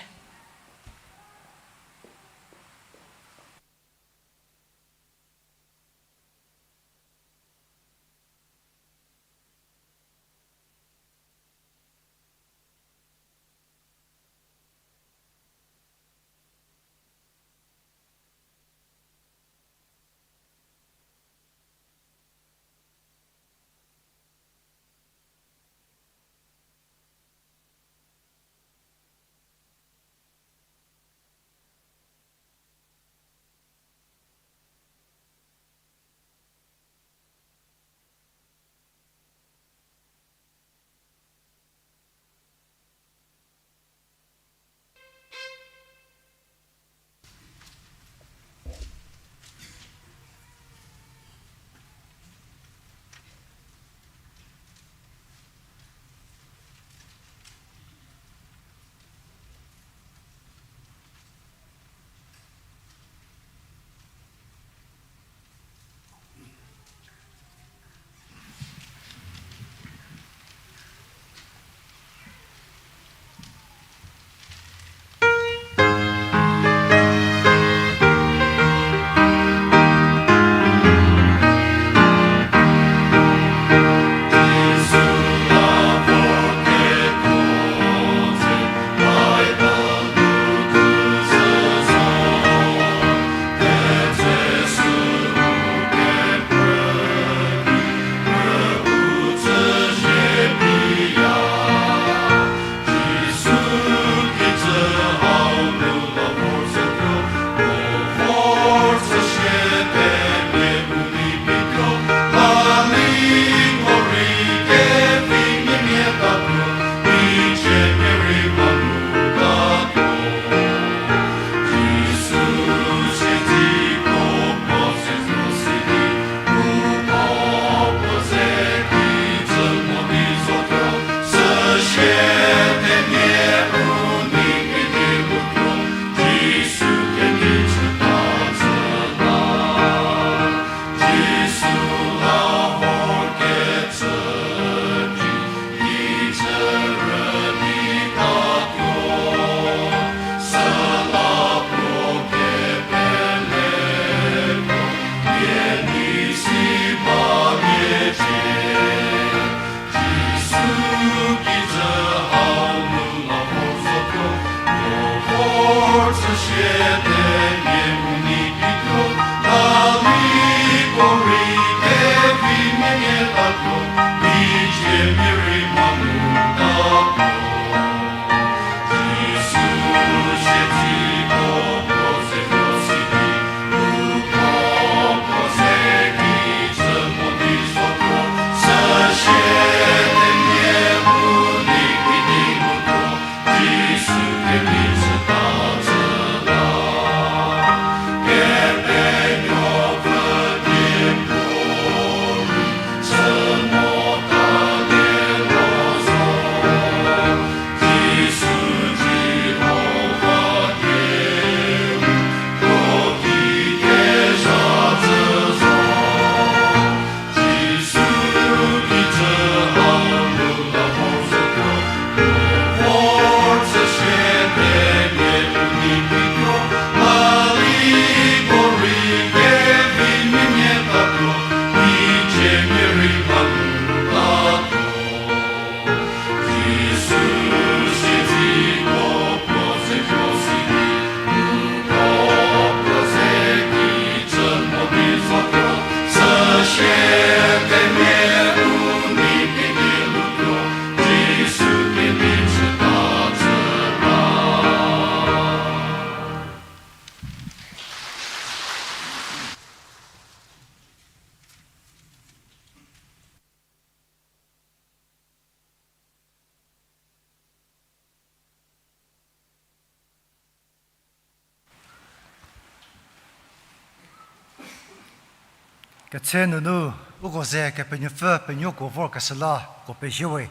Ketse nunu, uko ze Kepenuopfü penuoko vorkeshü la ko pezie we.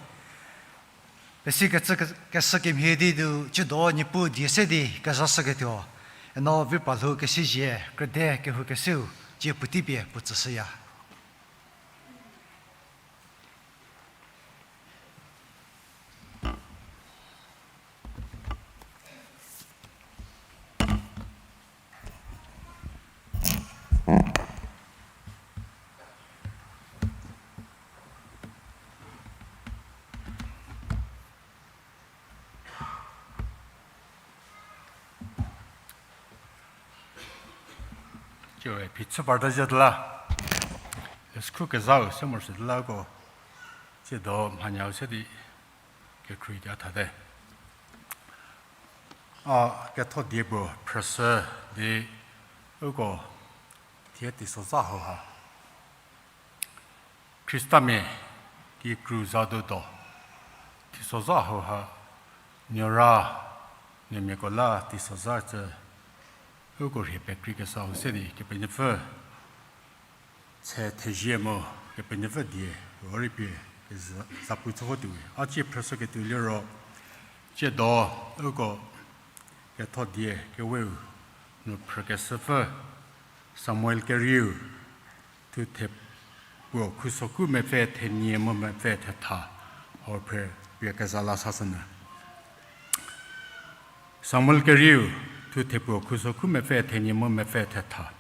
Pesi kecü ke-, keshü kemhie di nu, tsiedo Niepuu die se di kezhashüketuo, eno vi pralhou kesizie, krüde kehoukeseu, tsie puotei pie puo tsüshüya. Tsie phichü parta zhie la, leskhu kezhau se morosuo la ko, tsiedo mhanyau se di kekhruohi di a thate. A ketho die puo phrüshü di uko thie teisozha hauha, Khristamia kikru zadu do, teisozha hauha, nuora, nuomiako la teisozha cü, uko rhie pekreikeshü hau se di Kepenuopfü tshe thezie mu Kepenuopfü die rei pie kezü zapu chü votuowe. A tsie phrüshüketuo liro, tsiedo uko ketho die keweu nu phrükeshüpfü Samuel kerieu, thuthe puo khuso khu mepfü thenie mu mepfü thetha, hau phrü pie keza la sashünyü. Samuel kerieu, thuthe puo khuso khu mepfü thenie mu mepfü thetha.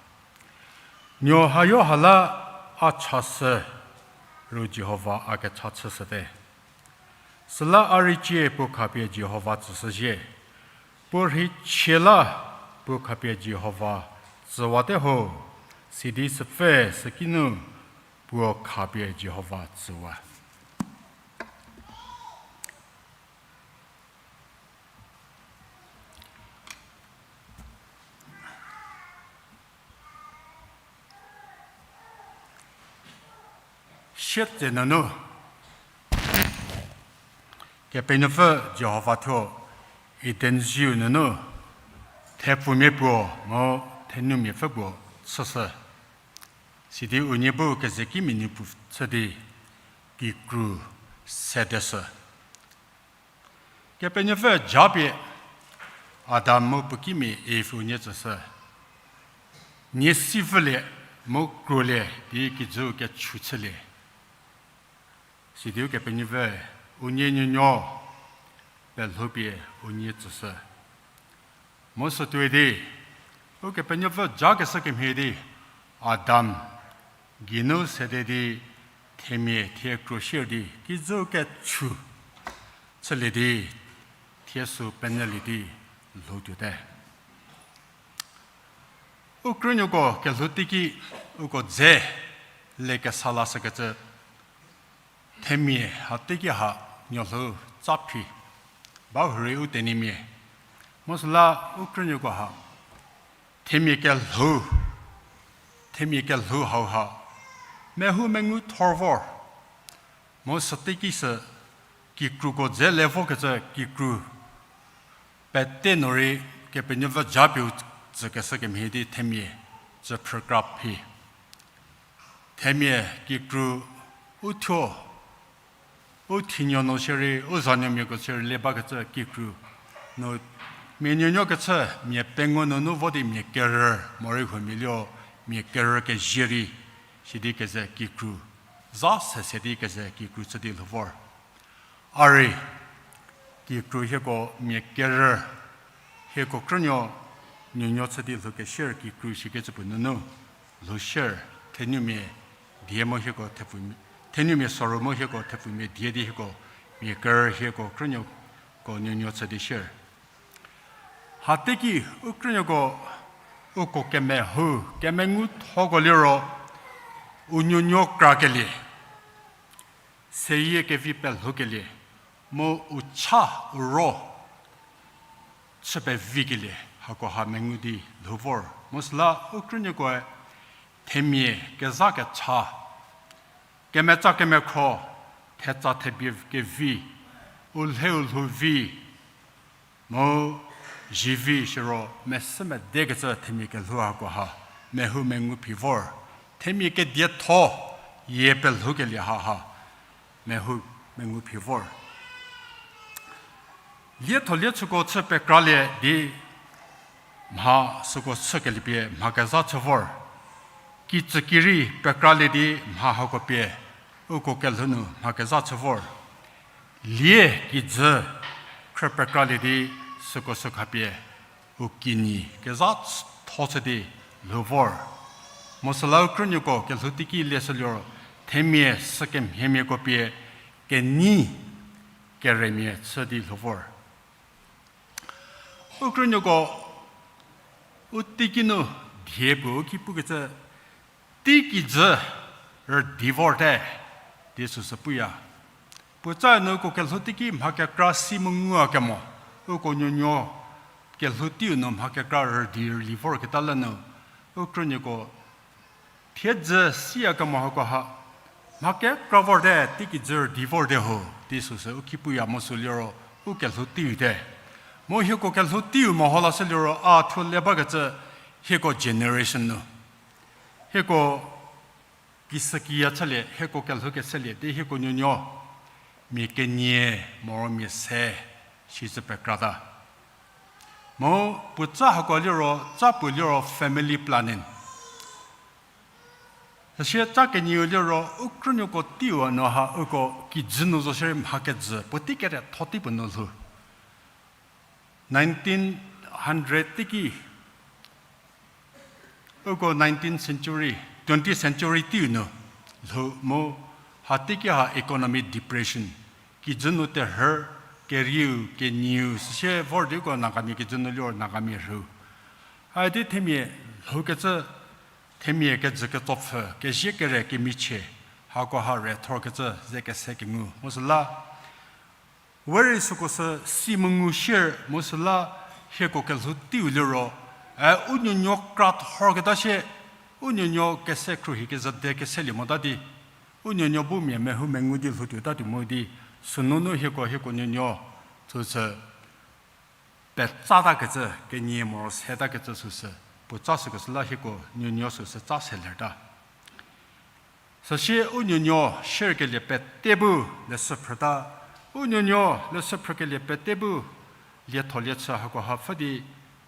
Nuo hayo ha la a chashü ru Jihova a kecha chüshüte. Süla a rei cie puo khapie Jihova tsüshüzhie. Puo rhei chie la puo khapie Jihova tsüwate ho, sidi süpfü sükinu puo khapie Jihova tsüwa. Sietsenu nu, Kepenuopfü Jihova thuo Eden ziu nunu thepfumia puo mu thenumiapfü puo chüshü. Sidi unie bu kezekimia nupu chü di kikru sedeshü. Kepenuopfü japie Adam mu puo kimia Iv unie tsüshü. Nie si vülie mu kruolie di kijüu kechu chülie. Sidi Ukepenuopfü unie nuonuo pelhoupie unie tsüshü. Mu sütuoi di, Ukepenuopfü jakeshü kemhie di, Adam geinu sede di, themia thie kruo sier di kijüu kechu chülie di, thie sü penyülie di lhou tuote. U krünuoko kelhou teiki uko dze le kesa lashükecü, themia ha teiki ha nuolhou tsaphi, bahurei u tenyimia. Mu süla u krünuoko ha themia kelhou, themia kelhou hauha mehou mengu thor vor. Mu süteiki sü kikruko dze le vokecü kikru pete nu rei Kepenuopfü japieu tsükeshü kemhie di themia tsüphrü kra phi. Themia kikru u thuo, u thinuo nu shierei, u zanuomiako shierei le bakecü kikru nu, mia nuonuo kechü mia pengou nunu vo di mia kerü, morei huomia liro mia kerü kezie rei, sidi keze kikru, za sese di keze kikru chü di lhou vor. A rei, kikru hieko mia kerü, hieko krünuo nuonuo chü di lhoukesier kikru shikecü puo nunu, lhousier, thenumia die mu hieko thepfumia, thenumia soru mu hieko thepfumia die di hieko mia kerü hieko krünuoko nuonuo chü di sier. Hateiki u krünuoko uko kemehou, kemenguthoko liro, u nuonuo krakelie, seyie kevi pelhoukelie, mu u cha u ro chü pevi kelie hakoha mengu di lhou vor. Mu süla u krünuokoe themia kezha kecha, kemetsa kemekhro, thetsa thebie kevi, u lhe u lhou vi, mu zivi siro mesü medekecü themia kelhou hakoha mehou mengu phi vor. Themia kedietho yie pelhoukelie haha, mehu, mengu phi vor. Lietho liechüko chü pekralie di mha süko chükelie pie mha kezha chü vor. Kitsükirei pekralie di mha hako pie uko kelhou nu mha kezha chü vor. Lie kijü khrü pekralie di süko sü khapie u kinyi kezha tho chü di lhou vor. Mu süla u krünuoko kelhou teiki lieshü liro themia sükemhiemiako pie kenei keremia chü di lhou vor. U krünuoko u teiki nu die puo u ki pukecü, teikijü rüdi vorte, di süsü puya. Puotsa nu uko kelhou teiki mha kekra si mu ngua kemo, uko nuonuo kelhou teiu nu mha kekra rüdi rüli vorketa la nu, u krünuoko thiedzü siya kemo hako ha, mha kekra vorte, teikijü rüdi vorte ho, di süsü u ki puya mu sü liro u kelhou teiu te. Mu hieko kelhou teiu meho lashü liro a thuo le bakecü hieko generation nu. Hieko kisükiya chülie, hieko kelhou keselie di hieko nuonuo mia kenie moro mia se shicü pekrata. Mu puotsa hako liro, tsa puo liro family planning. Süsie tsa kenieu liro u krünuoko teiu nu ha uko kijü nu zo shierei mha kejü puotei kere tho tei puo nu lhou. Nineteen hundred teiki, uko nineteenth century, twentieth century teiu nu lhou mu, ha teiki ha economic depression, kijü nu terhü, kerieu kenieu süsie vor di uko Nagamia kijü nu liro Nagamia rhu. Haidi themia lhoukecü, themia kejü ketsopfü, kezie kere kemichie, hako ha re thorkecü ze kese kengu mu süla, we rei süko sü si mu ngu shie mu süla hieko kelhou teiu liro, e u nuonuo kra thorketa shie, u nuonuo kese khruohi kezhü de keselie mota di, u nuonuo bu mia mehou mengu di lhoutuo tatuo mo di, sünunu hieko hieko nuonuo süsü petsatakecü, kenie moro setakecü süsü, puotsa süko süla hieko nuonuo süsü tsa selerta. Süsie u nuonuo shierkelie pete bu leshü phrüta, u nuonuo leshü phrükelie pete bu lietho liechü hako ha pfü di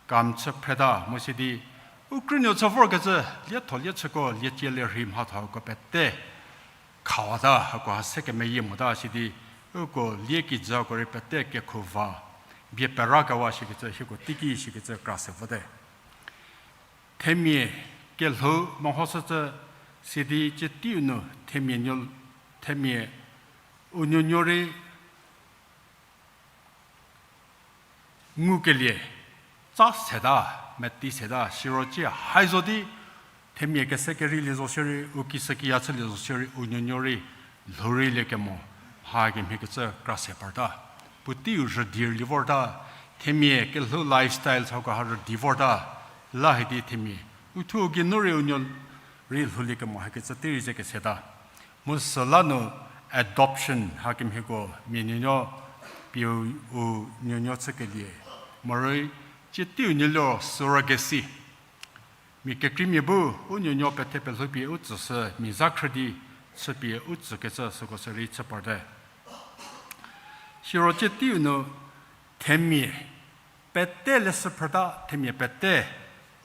kam chü phreta mu sidi, u krünuo chü vorkecü lietho liechüko lietie lerhei mhathoko pete khawata hako ha se kemeyie mota sidi, uko lie kijü hako rei pete kekhuva, bie perakewa shikecü hieko teiki shikecü kra se vote. Themia kelhou mehoshücü sidi cie teiu nu themia nuo, themia u nuonuo rei ngukelie tsa seta, meti seta, siro cie hai zo di, themia kese kereilie zo shierei, u kishükiya chülie zo shierei, u nuonuo rei lhou reilie kemo, hakemhie kecü kra se parta. Puoteiu rüdi rüli vorta, themia kelhou lifestyle hako ha rüdi vorta, la hidi themia, uthuo geinu rei u nuo rei lhoulie kemo hakecü tei rei ze keseta. Mu süla nu adoption hakemhieko mia nuonuo pie u nuonuo chükelie. Morei cie teiu nu liro surrogacy. Mia kekreimia bu u nuonuo pethe pelhoupie u tsüshü mia zha khrü di chüpie u tsükecü süko sü rei chü parte. Siro cie teiu nu themia pete leshü phrüta, themia pete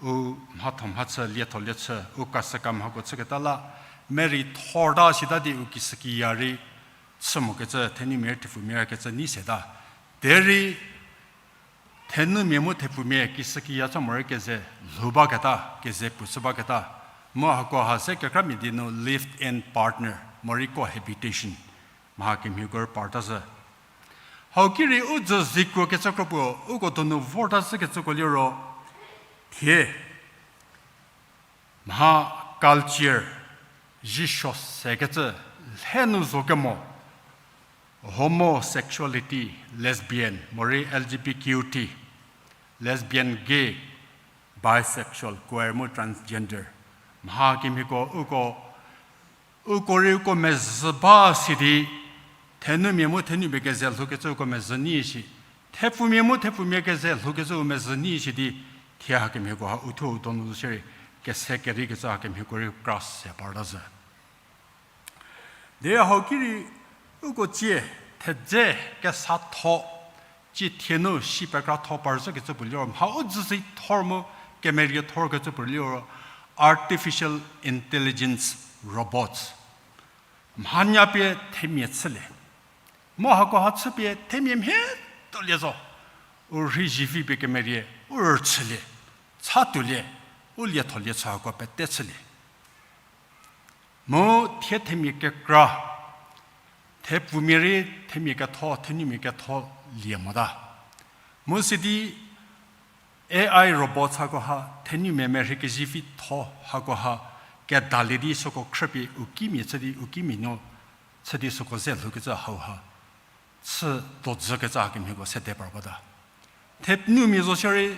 u mhatho mhachü lietho liechü u kasüka mhako chüketa la, merei thorta sita di u kishükiya rei chü mokecü thenumia rei thepfumia kecü nei seta. Derei thenumia mu thepfumia kishükiya chü morei keze lhou baketa, keze puo chü baketa. Mu hako ha se kekramia di nu lived-in partner, morei cohabitation. Mha kemhieko rei parta zhü. Hau ki rei u dzü zikro kecü kro puo, uko donu vorta zhükecüko liro, thie mha culture, zhisuo sekecü, lhe nu zo kemo, homosexuality, lesbian, morei L G B T Q, lesbian, gay, bisexual, queer mu transgender. Mha kemhieko uko, uko rei uko mezhü ba sidi, thenumia mu thenumia keze lhoukecü uko mezhü nyi shi, thepfumia mu thepfumia keze lhoukecü u mezhü nyi shi di, thie hakemhieko ha uthuo u donu zo shierei, kese keri kecü hakemhieko rei kra se parta zhü. Derei hau ki rei uko tsie thedze kesatho, tsie thie nu si pekratho parzhükecü puo liro, mha u dzü si thor mu kemerie thor kecü puo liro, artificial intelligence robots. Mhanya pie themia chülie. Mu hakoha chüpie themia mhie tuolie zo. U rhei zivi pie kemerie, u rüchülie, cha tuolie, u lietholie chü hako pete chülie. Mu thie themia kekra, thepfumia rei themia ketho, thenumia ketho lie mota. Mu sidi A I robots hakoha, thenumia merhei kezivitho hakoha, kedalie di süko khrüpie u kimia chü di, u kimia nuo chü di süko ze lhoukecü hauha chü dojükecü hakemhieko sede par bata. Thenumia zo shierei,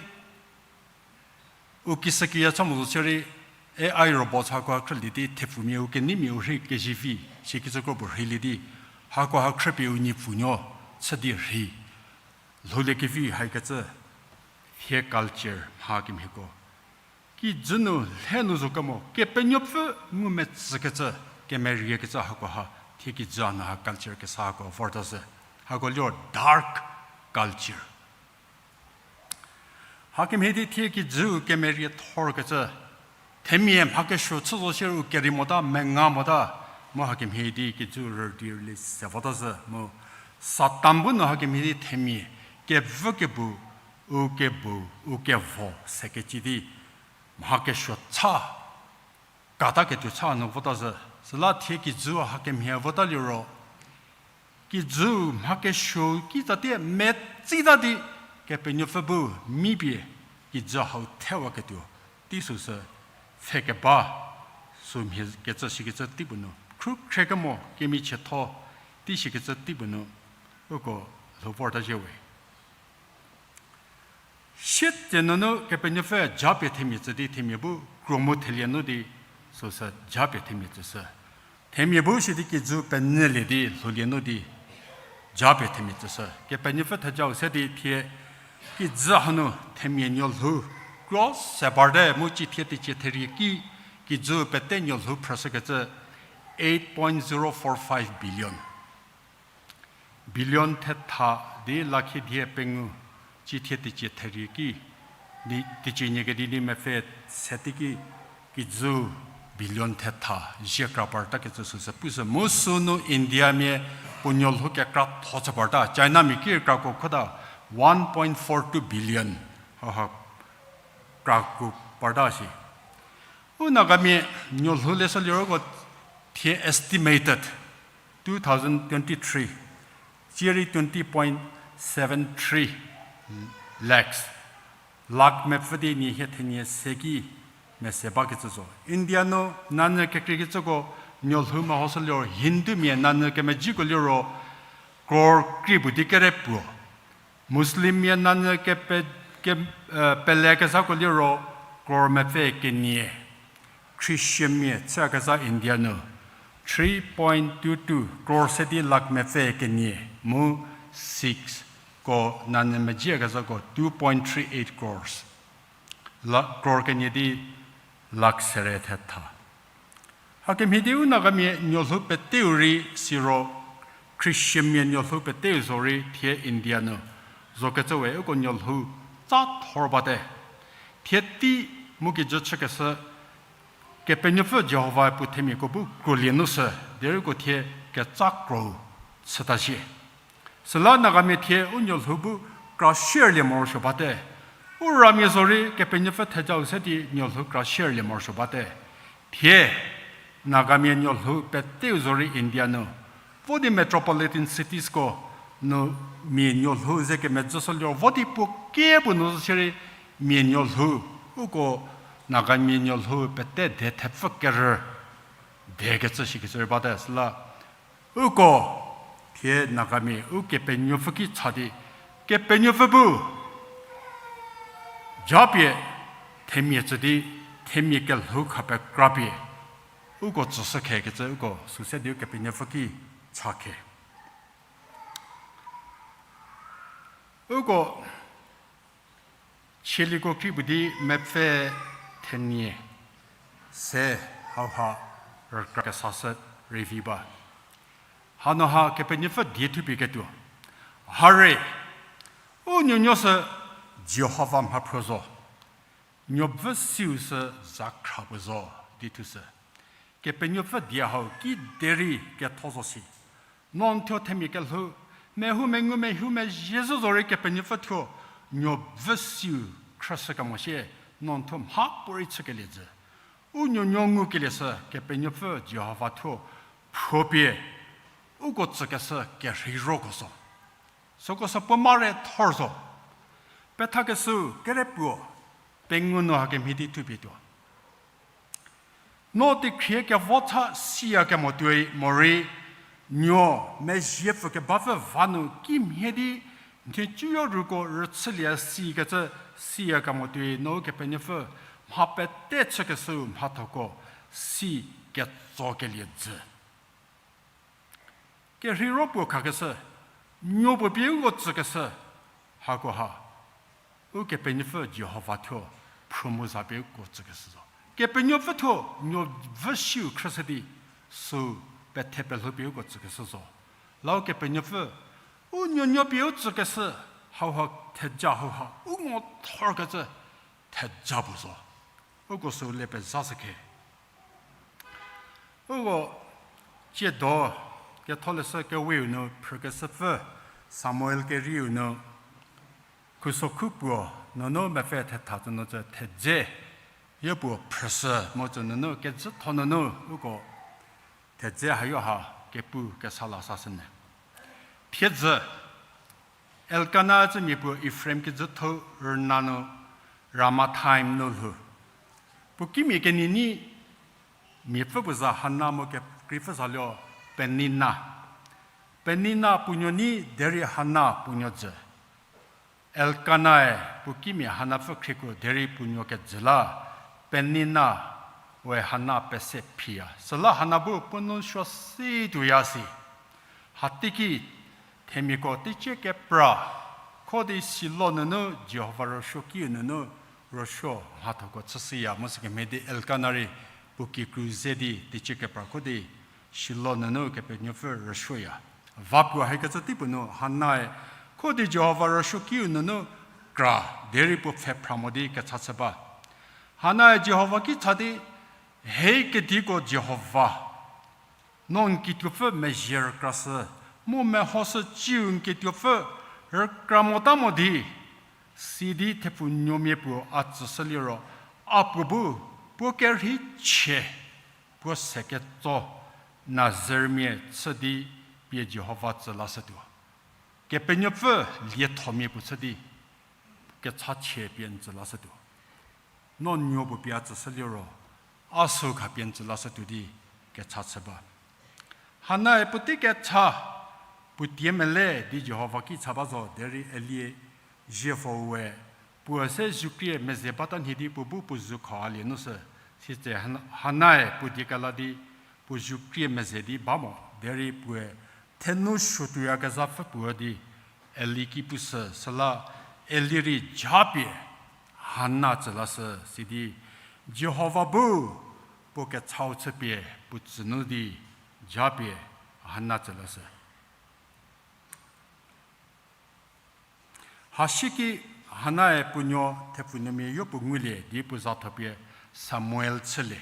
u kishükiya cha mo zo shierei, A I robots hakoha khrülie di thepfumia u keneimia u rhei kezivi, sikecü kro puo rheilie di, hakoha khrüpie u nipfunuo chü di rhei lhoulie kevi haikecü, thie culture mha kemhieko kijü nu lhe nu zo kemo, Kepenuopfü ngumetsükecü, kemeriekecü hakoha, thie kijü hanu ha culture kesa hako vorta zhü. Hako liro dark culture. Hakemhie di thie kijüu kemerie thorkecü, themia mha kesuo chü zo shierei u keri mota, menga mota, mu hakemhie di kijüu rüdi rüli se vota zhü, mu Satan bu nu hakemhie di themia kevü kebu, u kebu, u kevo sekecü di, mha kesuo cha, kataketuo cha nu vota zhü. Süla thie kijüu hakemhie vota liro, kijüu mha kesuo ki tsatie metsita di, Kepenuopfü bu mipie kijü hau thewaketuo tei süsü pfhe keba, sü mhie kecü sikecü tei puo nu, khrukhrie kemo kemichietho tei sikecü tei puo nu, uko lhou vorta zhie we. Sietsenu nu Kepenuopfü japie themia tsü di themia bu kro mu thelie nu di, süsü japie themia tsüshü. Themia bu sidi kijü penyülie di lhoulie nu di japie themia tsüshü. Kepenuopfü thejau se di thie kijü hanu themia nuolhou kro se parte mu cithie tecie therie ki kijü pete nuolhou phrüshükecü eight point zero four five billion. Billion thetha di lakhi die pengou, cithie tecie therie ki, di tecie nie kedi di mepfü se teiki kijü billion thetha zie kra partakecü süsü pushü. Mu sünu Indiamia puo nuolhou kekratho chü parta, Chinamia ki krako khuta one point four two billion, haha, krako parta shi. U Nagamia nuolhou leshü liroko thie estimated two thousand twenty-three, tsierei twenty point seven three lakhs, lakh mepfü di nie hie thenie se ki mese bakecü zo. India nu nanyü kekreikecüko nuolhou mehoshü liro Hindumia nanyü kemejiko liro crore krie puo di kere puo. Muslimmia nanyü kepe, ke, eh, pelekezhako liro crore mepfü kenie. Christianmia chüyakezha India nu three point two two crore se di lakh mepfü kenie mu Sikhs ko nanyü mejiyakezhako two point three eight crores. La, crore kenie di lakh sere thetha. Hakemhie di u Nagamia nuolhou peteu rei siro, Christianmia nuolhou peteu zo rei thie India nu zokecü we uko nuolhou tsa thor bate. Thie tei mu kijü chükeshü Kepenuopfü Jihova puo themiako bu krolie nu sü, derei uko thie ketsa kro chüta shie. Süla Nagamia thie u nuolhou bu kra shierlie morosuo bate. U ramia zorei Kepenuopfü thejau se di nuolhou kra shierlie morosuo bate. Thie Nagamia nuolhou peteu zorei India nu, vo di metropolitan citiesko nu mia nuolhou ze kemedzüshü liro vo di puo kie puo nu zo shierei mia nuolhou, uko Nagamia nuolhou pete de thepfü kerü dekecü shikecü rei bate süla. Uko thie Nagamia Ukepenuopfü ki cha di, Kepenuopfü bu japie themia tsü di, themia kelhou kha pekrapie uko tsüshü khekecü uko süse di Ukepenuopfü ki cha khe. Uko Chieliko kri puo di mepfü thenie. Se hauha rükra kesashü rei vi ba. Hanu ha Kepenuopfü die thupie ketuo. Hare, u nuonuo sü Jihova mhaphruo zo. Nuobvü siu sü zakhra puo zo, di thushü. Kepenuopfü die hau kiderei ketho zo si. No n thuo themia kelhou, mehou mengu mehou mezhie zhü zorei Kepenuopfü thuo nuobvü siu khrüshü kemo sie, no n thuo mhapuorei chükelie jü. U nuonuo ngukelie sü Kepenuopfü Jihova thuo phruopie uko tsükeshü kerheiroko zo. Süko sü puo mare thor zo. Pethakeshüu kere puo, pengou nu hakemhie di thupie tuo. No tekhrie kevo cha siya kemo tuoi morei, nuo mezhie pfü kebapfü va nu kimhie di nhicuyo ruko rüchülie sikecü siya kemo tuoi, no Kepenuopfü mha pete chükeshüu mhathoko si ketsokelie jü. Kerheiro puo khakeshü, nuo puo pie uko tsükeshü, hako ha Ukepenuopfü Jihova thuo phruo mu za pie uko tsükeshü zo. Kepenuopfü thuo nuobvü siu khrüshü di, süu pethe pelhou pie uko tsükeshü zo. La Ukepenuopfü u nuonuo pie u tsükeshü, hauha theja hauha u ngo thorkecü theja puo zo. Uko süu le pezhashükhe. Uko tsiedo ketholeshü Kewe-u nu phrükeshüpfü Samuel kerieu nu khusokhu puo nunu mepfü thetha tsü nu tsü thedze yopuo phrüshü mu tsü nunu kejütho nunu uko thedze hayo ha kepu kesa la sashünyü. Thiedzü, Elkana tsü mia puo Efraim kejütho rüna nu Ramathaim nu lhou. Puo kimia kenie nyi miapfü puo za Hana mu kekreipfü za lio Penina. Penina puo nuo nyi derei Hana puo nuo jü. Elkanae puo kimia Hanapfü khrieko derei puo nuo kejü la, Penina we Hana pese phiya. Süla Hana bu puo nou suo si tuoya si. Hateiki themiako teicie kepra kho di Shilo nunu Jihova rüsuokiu nunu rüsuo mhathoko chüshüya mu sükemhie di Elkana rei puo kikru ze di teicie kepra kho di Shilo nunu Kepenuopfü rüsuoya. Va puo haikecü teipuo nu Hanae kho di Jihova rüsuokiu nunu kra derei puo pfhe phra mo di kecha chü ba. Hanae Jihova ki cha di, Hei kediko Jihova, no n kituopfü mezhie rükrashü, mu mehoshü ciu n kituopfü rükra mota mo di, sidi thepfunuomia puo a tsüshü liro, a puo bu puo kerhei chie puo se ketso Nazirmia chü di pie Jihova tsü lashütuo. Kepenuopfü liethomia puo chü di kechachie pie n tsü lashütuo. No nuo puo pie a tsüshü liro, a süu khapie n tsü lashütuo di kecha chü ba. Hanae puotei kecha puo tie mele di Jihova ki cha ba zo derei Eli zievou we puo se zukrie meze bata nhie di puo bu puo zu kho a lie nu sü. Sitse Hanae puo die kela di puo zukrie meze di ba mo derei puoe thenu suotuoyakezhapfü puo di Eli ki pushü süla Eli rei japie Hana tsü lashü sidi Jihova bu puo kechau chüpie puo tsü nu di japie Hana tsü lashü. Hasieki Hanae puo nuo thepfunuomia yopuo ngulie di puo za thopie Samuel chülie.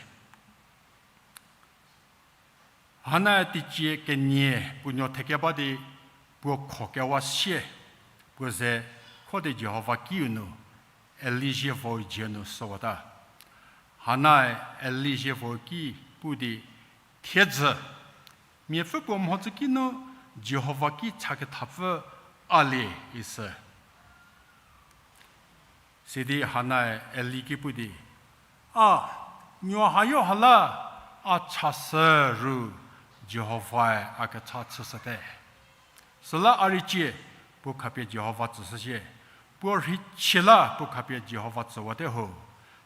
Hanae teicie kenie puo nuo thekeba di puo kho kewa sie puo ze kho di Jihova kiu nu Eli zievou dzie nu süwata. Hanae Eli zievou ki pu di, Thiedzü, miapfü puo mhodzü ki nu Jihova ki chakethapfü a lie, isü. Sidi Hanae Eli ki pu di, A, nuo hayo ha la a chashü ru Jihovae a kecha chüshüte. Süla a rei cie puo khapie Jihova tsüshücie, puo rheichie la puo khapie Jihova tsüwate ho,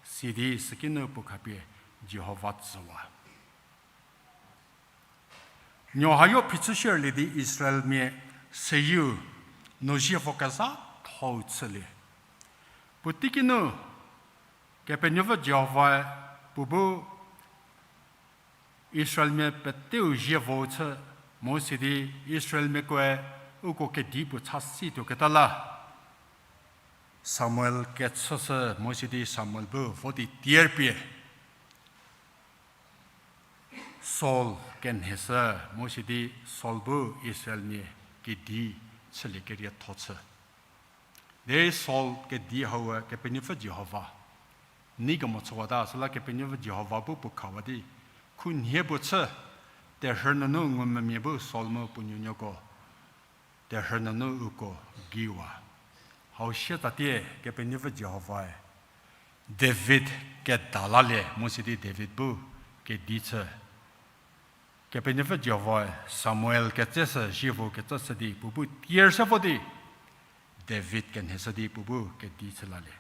sidi sükinu puo khapie Jihova tsüwa. Nuo hayo phichü shierlie di Israelmia seyieu nu zievo kezhathou chülie. Puoteikinu Kepenuopfü Jihovae puo bu Israelmia peteu zievo chü, mu sidi Israelmiakoe uko kedi puo cha si tuoketa la, Samuel kechüshü mu sidi Samuel bu vo di tier pie Saul kenheshü mu sidi Saul bu Israelmia kedi chülie kerietho chü. Derei Saul kedi hau Kepenuopfü Jihova nei kemo chüwata, süla Kepenuopfü Jihova bu puo khawa di, khunhie puo chü, terhü nunu ngumvümia bu Saul mu puo nuonuoko terhü nunu uko geiwa. Hau sie tsatie Kepenuopfü Jihovae David keda lalie mu sidi David bu kedi chü. Kepenuopfü Jihovae Samuel ketseshü zievo kecüshü di puo bu tier se vo di David kenheshü di puo bu kedi chü lalie.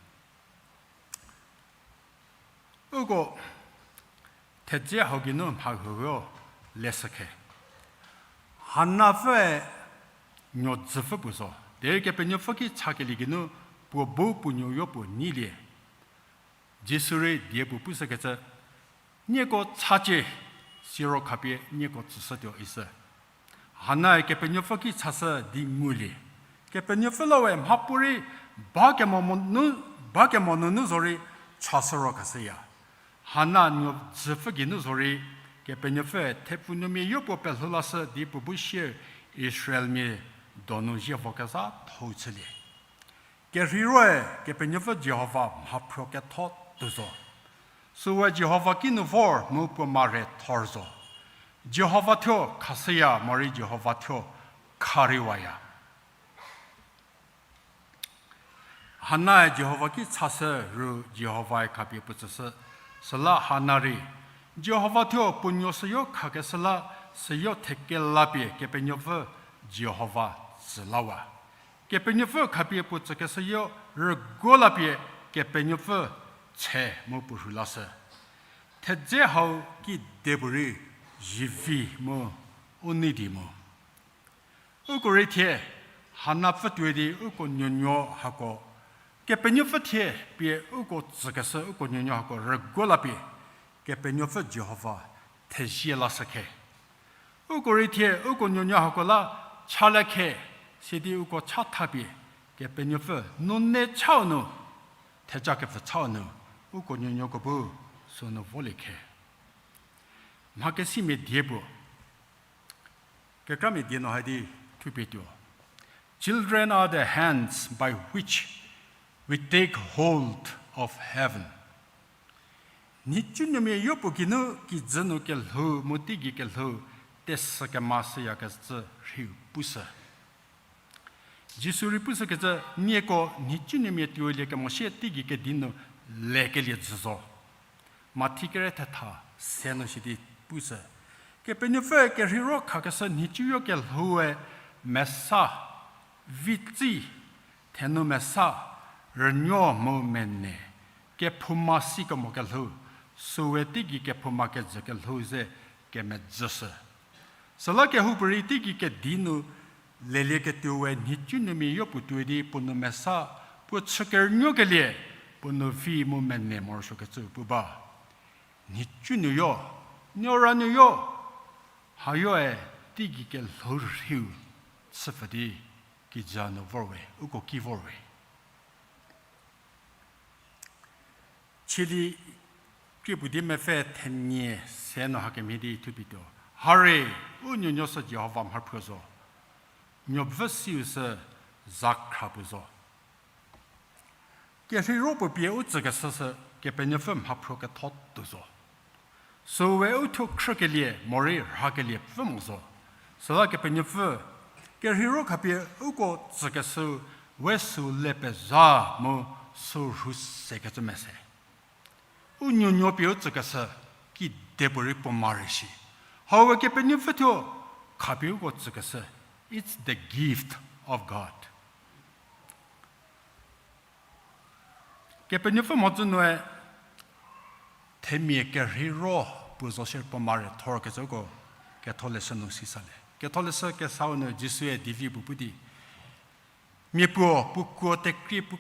Uko thedze hau geinu mha huo leshükhe. Hanapfüe nuodzüpfü puo zo. Derei Kepenuopfü ki chakelie geinu puo bu puo nuoyo puo neilie. Jisu rei die puo pushükecü, nieko chacie, siro khapie nieko tsüshütuo ishü. Hanae Kepenuopfü ki chashü di ngulie. Kepenuopfü la we mhapuorei ba kemo mo nu, ba kemo nunu zorei chashü ro khashüya. Hana nuodzüpfü geinu zorei, Kepenuopfüe thepfunuomia yopuo pelhou lashü di puo bu sie Israelmia donu zievo kezha thou chülie. Kerheiroe Kepenuopfü Jihova mhaphruo ketho tuo zo. Süwe Jihova kinu vor mu puo mare thor zo. Jihova thuo khashüya morei Jihova thuo khariwaya. Hanae Jihova ki chashü ru Jihovae khapie puo tsüshü. Süla Hana rei Jihova thuo puo nuo süyo khakeshü la, süyo thekela pie Kepenuopfü Jihova tsü lawa. Kepenuopfü khapie puo tsükeshüyo rüguo la pie Kepenuopfü tshe mu puo rhu lashü. Thedze hau kide puorei zivi mu u nei di mu. Uko rei thie, Hana pfü tuoi di uko nuonuo hako, Kepenuopfü thie pie uko tsükeshü uko nuonuo hako rüguo la pie, Kepenuopfü Jihova thezie lashükhe. Uko rei thie uko nuonuo hako la chalie khe, sidi uko chatha pie, Kepenuopfü nune chau nu, thejakepfü chau nu, uko nuonuoko bu sünu volie khe. Mhakesimia die puo, kekramia die nu hai di thupie tuo. Children are the hands by which we take hold of heaven. Nhicunuomia yopuo geinu kijü nu kelhou mu teigei kelhou tesü kemashüyakecü rhiu pushü. Jisu rei pushükecü, nieko nhicunuomia tuolie kemosie teigei kedi nu lekelie jü zo. Mathi kere thetha se nu sidi pushü. Kepenuopfü kerheiro khakeshü nhicuyo kelhoue mesa, vitsi, thenu mesa, rünuo mu mene, kephouma si kemo kelhou, süwe teigei kephouma kejü kelhou ze kemedzüshü. Süla kehoupuorei teigei kedi nu lelieketuowe nhicunuomia yopuo tuoi di puo nu mesa, puo chü kerünuokelie, puo nu vi mu mene morosuokecü pu ba. Nhicunuoyo, nuoranuoyo, hayoe teigei kelhou rhiu chüpfü di kijü nu vorwe, uko ki vorwe. Chili krie puo di mepfü thenie se nu hakemhie di thupie tuo. Hare, u nuonuo sü Jihova mhaphruo zo. Nuopfü siu sü zakhra puo zo. Kerheiro puo pie u tsükeshü sü Kepenuopfü mhaphruo ketho tuo zo. Süwe u thuo khrükelie morei rhakelie pfü mo zo. Süla Kepenuopfü, kerheiro khapie uko tsükeshü we süu le pezha mu süu rhu sekecü mese. U nuonuo pie u tsükeshü kidepuorei puo mare shi. Hau we Kepenuopfü thuo khapie uko tsükeshü. It's the gift of God. Kepenuopfü mhodzü nue themia kerheiro puo zo shie puo mare thorkecü uko ketholeshü nu sisalie. Ketholeshü kesau nu Jisue divi puo pu di, mia puo puo kuo tekrie pu,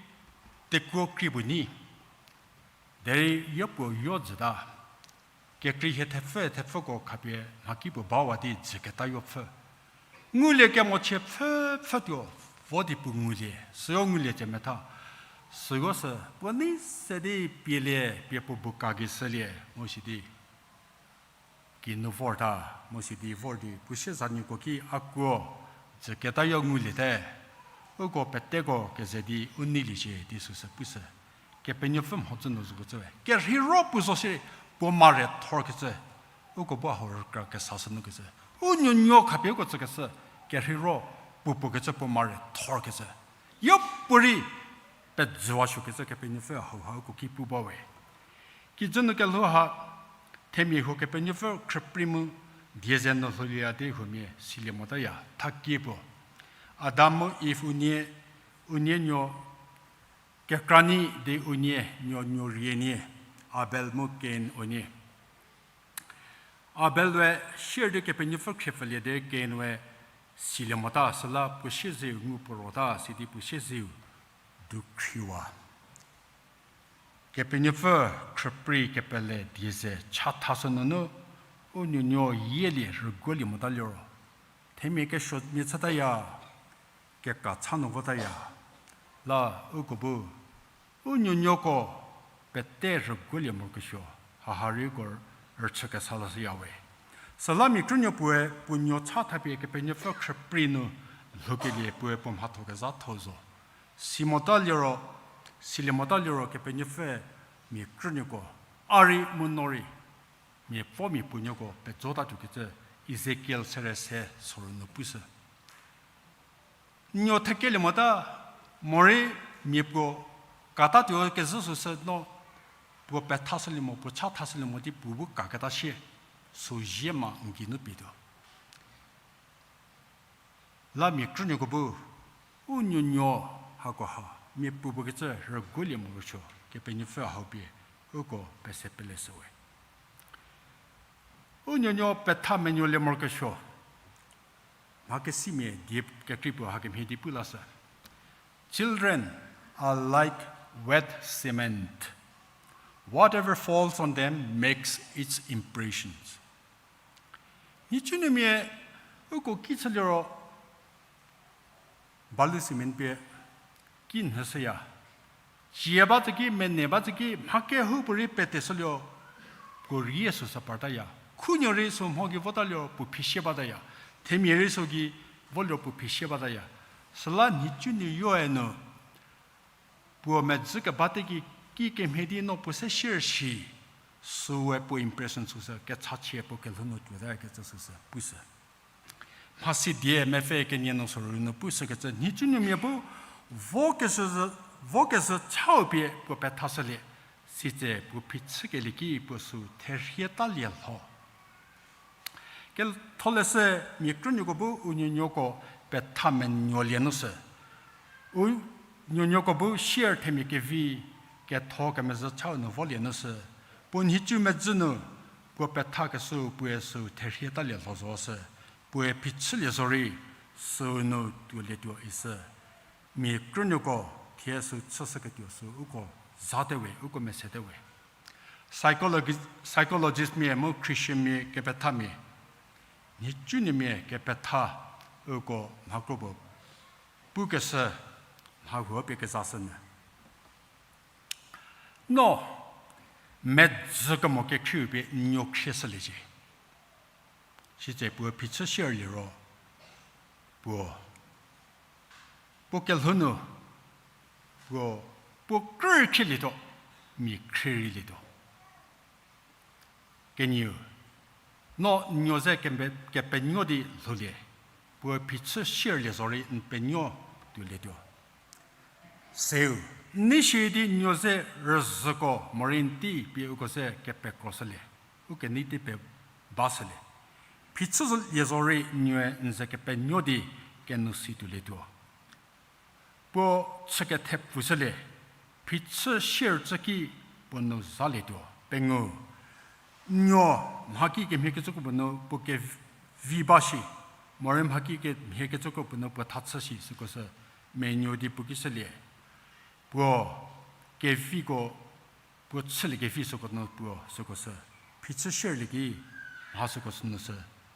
tekuo krie puo nyi. Derei yopuo yo jüta. Kekrei hie thepfü thepfüko khapie mhakipuo bawa di dzüketayo pfhü. Ngulie kemochie pfhü pfhütuo, vo di puo ngulie, süyo ngulie tse metha. Süyo sü, puo nei se di pielie, pie puo buka gei shülie, mu sidi kinu vorta, mu sidi vor di, puo siezanuoko ki a kuo, dzüketayo nguliete. Uko peteko keze di u neiliecie di süsü pushü. Kepenuopfü mhodzü nu zokecü we. Kerheiro puo zo shierei, puo mare thorkecü. Uko bu hau rükra kesa sü nukecü. U nuonuo khapie uko tsükeshü, kerheiro puo puo kecü puo mare thorkecü. Yopuorei pejüwa suokecü Kepenuopfü hauha uko ki pu bawe. Kijü nu kelhou ha, themia huo Kepenuopfü khrüprei mu die ze nu lhouliya di huomia silie motaya, thakie puo. Adam mu Iv unie, unie nuo kekra nyi di unie nuo nuo rie nyi, Abel mu Kain unie. Abel we sier di Kepenuopfü khriepfülie di Kain we silie mota süla puo siezeu ngu puo rota sidi puo siezeu dukhriwa. Kepenuopfü khrüprei kepele die ze chathashü nunu u nuonuo yielie rüguolie mota liro. Themia kesuo mia chütaya, keka cha nu votaya. La uko bu u nuonuoko pete rüguolie morokesuo, haha rei uko rüchü kesa lashüya we. Süla mia krünuo puoe puo nuo cha thapie Kepenuopfü khrüprei nu lhoukelie puoe puo mhatho kezhatho zo. Si mota liro, silie mota liro Kepenuopfü mia krünuoko, a rei mu no rei, mia pfo mia puonuoko pejotatuokecü Ezekiel serie se soru nu pushü. Nuo thekelie mota, morei mia puo katatuo kezhü süsü no, puo pethashülie mo, puo chathashülie mo di puo bu kaketa sie, süu zie ma n geinu pietuo. La mia krünuoko bu, u nuonuo hako ha, mia puo puo kecü rüguolie morokesuo, Kepenuopfü hau pie, uko pese pele shüwe. U nuonuo petha menuolie morokesuo, mha kesimia die kekrei puo hakemhie di pu lashü. Children are like wet cement. Whatever falls on them makes its impressions. Nhicunuomia uko ki chüliro, balu cement pie ki nhüshüya. Cie ba tsü ki, mene ba tsü ki, mha kehoupuorei peteshülie, puo rie süsü partaya. Khunuo rei sü mho gei votaliro puo phisie bataya. Themia rei sü gei voliro puo phisie bataya. Süla nhicunuoyoe nu puo medzü keba teki, ki kemhie di no puo se sier shi, süe puo impression süsü kechachie puo kelhou nu tuotakecü süsü pushü. Mhasi die mepfü kenie nu soru nu pushükecü nhicunuomia bu, vokeshü, vokeshü chau pie puo pethashülie, sitse puo phichükelie ki puo sü therhietalie lho. Ketholeshü mia krünuoko bu u nuonuoko petha menuolie nu sü. U nuonuoko bu sier themia kevi ketho kemezhü chau nu volie nu sü. Puo nhicu medzü nu puo pethakeshü puoe sü therhietalie lho zo sü. Puoe phichülie zorei süu nu tuolietuo isü. Mia krünuoko thie sü chüshüketuo sü uko zate we, uko mesete we. Psychologi-, psychologistmia mu Christianmia kepethamia, nhicunuomia kepetha uko mha kro puo pukeshü mha huo pie kezashünyü. No, medzü kemo kekhriu pie n nuo khrieshüliecie. Sitse puo phichü sier liro, puo, puo kelhou nu, puo, puo krü khrielietuo, mia khrie reilietuo. Kenieu, no n nuo ze kepe-, kepenuo di lhoulie, puo phichü sierlie zorei n penuo tuolietuo. Seu, n nei shi di n nuo ze rüzhüko morei n tei pie uko ze kepekroshülie, u kenei tei pe bashülie. Phichülie zorei n nuoe n ze kepenuo di kenou si tuolietuo. Puo chükethepfushülie, phichü sier tsü ki puo nu zhalietuo. Pengou, n nuo mhaki kemhiekecüko puo nu puo kevi ba shi, morei mhaki kemhiekecüko puo nu puo tha chü shi süko sü menuo di puo ki shülie. Puo keviko, puo chüliekevi süko nu puo süko sü phi-, Phichü shierlie ki, mha süko sünu sü,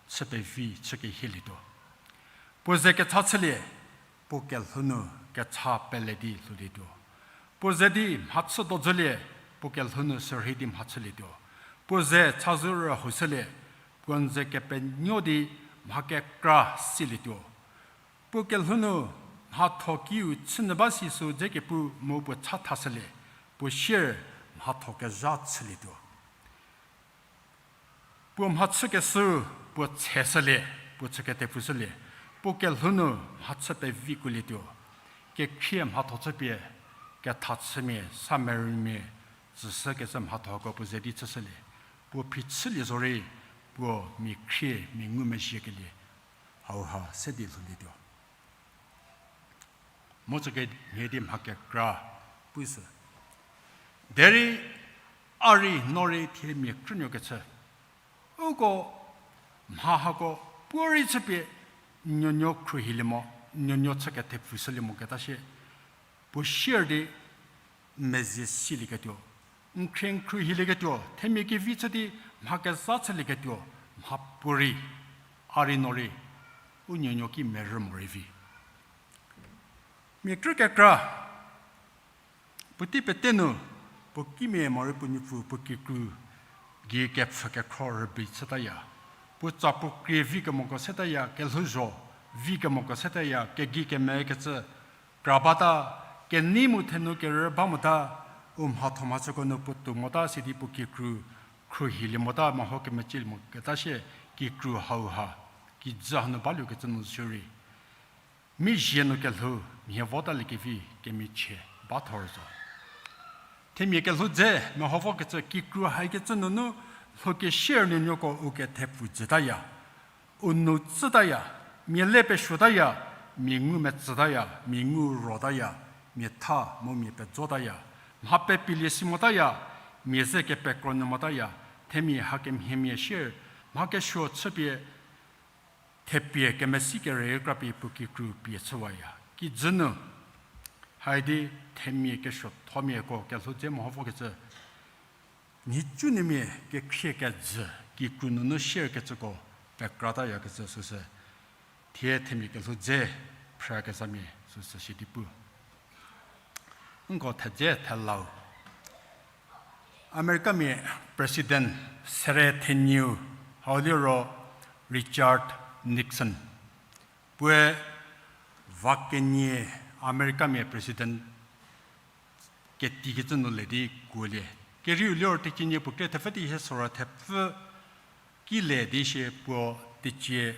chü pevi chü kehielietuo. Puo ze kecha chülie, puo kelhou nu kecha pele di lhoulietuo. Puo ze di mhachü dojülie, puo kelhou nu sürhei di mhachülietuo. Puo ze chazou rühoushülie, puo n ze kepenuo di mha kekra silietuo. Puo kelhou nu mhatho kiu chünyü ba si sü dze kepu mu puo cha thashülie, puo sier mhatho kezha chülietuo. Puo mhachükeshü, puo tsheshülie, puo chü ketepfushülie, puo kelhou nu mhachü pevi kulietuo. Kekhrie mhatho chüpie, kethachümia, sa merümia, tsüshükecü mhathoko puo ze di chüshülie. Puo phichülie zorei, puo mia khrie, mia ngumezhiekelie hauha se di lhoulietuo. Mu tsükemhie di mha kekra pusü. Derei a rei no rei thie mia krünuokecü, uko mha hako puorei chüpie nuonuo khruohilie mo, nuonuo chü kethepfushülie moketa shie, puo sier di n mezie silieketuo, n khrie n khruohilieketuo, themia kevi chü di mha kezha chülieketuo, mha puorei, a rei no rei, u nuonuo ki merü morei vi. Mia krü kekra, puotei pete nu, puo kimia morei puo nuopfü puo kikru gei kepfhü kekhro rübei chütaya. Puo tsa puo krie vi kemoko setaya, kelhouzho vi kemoko setaya, kegei kemekecü kra bata, kenei mu thenu kerü ba mota, u mhatho mhachüko nu puotou mota sidi puo kikru khruohilie mota, meho kemecielie moketa shie, kikru hauha, kijü hanu baluokecü nu shierei, mizie nu kelhou mhie votaliekevi kemichie ba thor zo. Themia kelhou dze meho vokecü kikru haikecü nunu lhoukesier nuonuoko u kethepfu jütaya, u nou tsütaya, mia le pesuotaya, mia ngumetsütaya, mia ngu rotaya, mia tha mu mia pejotaya, mha pepilie si motaya, mia ze kepekro nyü motaya, themia hakemhiemia sier mha kesuo chüpie thepie kemesi kerei krapie puo kikru pie chüwaya. Kijü nu, haidi themia kesuothomiako kelhou dze meho vokecü, nhicunuomia kekhrie kejü kikru nunu shierkecüko pekratayakecü süsü, thie themia kelhou dze phrakezhamia süsü sidi pu. Nko thedze thelau. Americamia President sere thenieu hau liro Richard Nixon. Puoe va kenie Americamia President ketikecü nu le di kuolie. Kerieu liro teicie nie puo krie thepfü di hie sora thepfü ki le di shie puo teicie,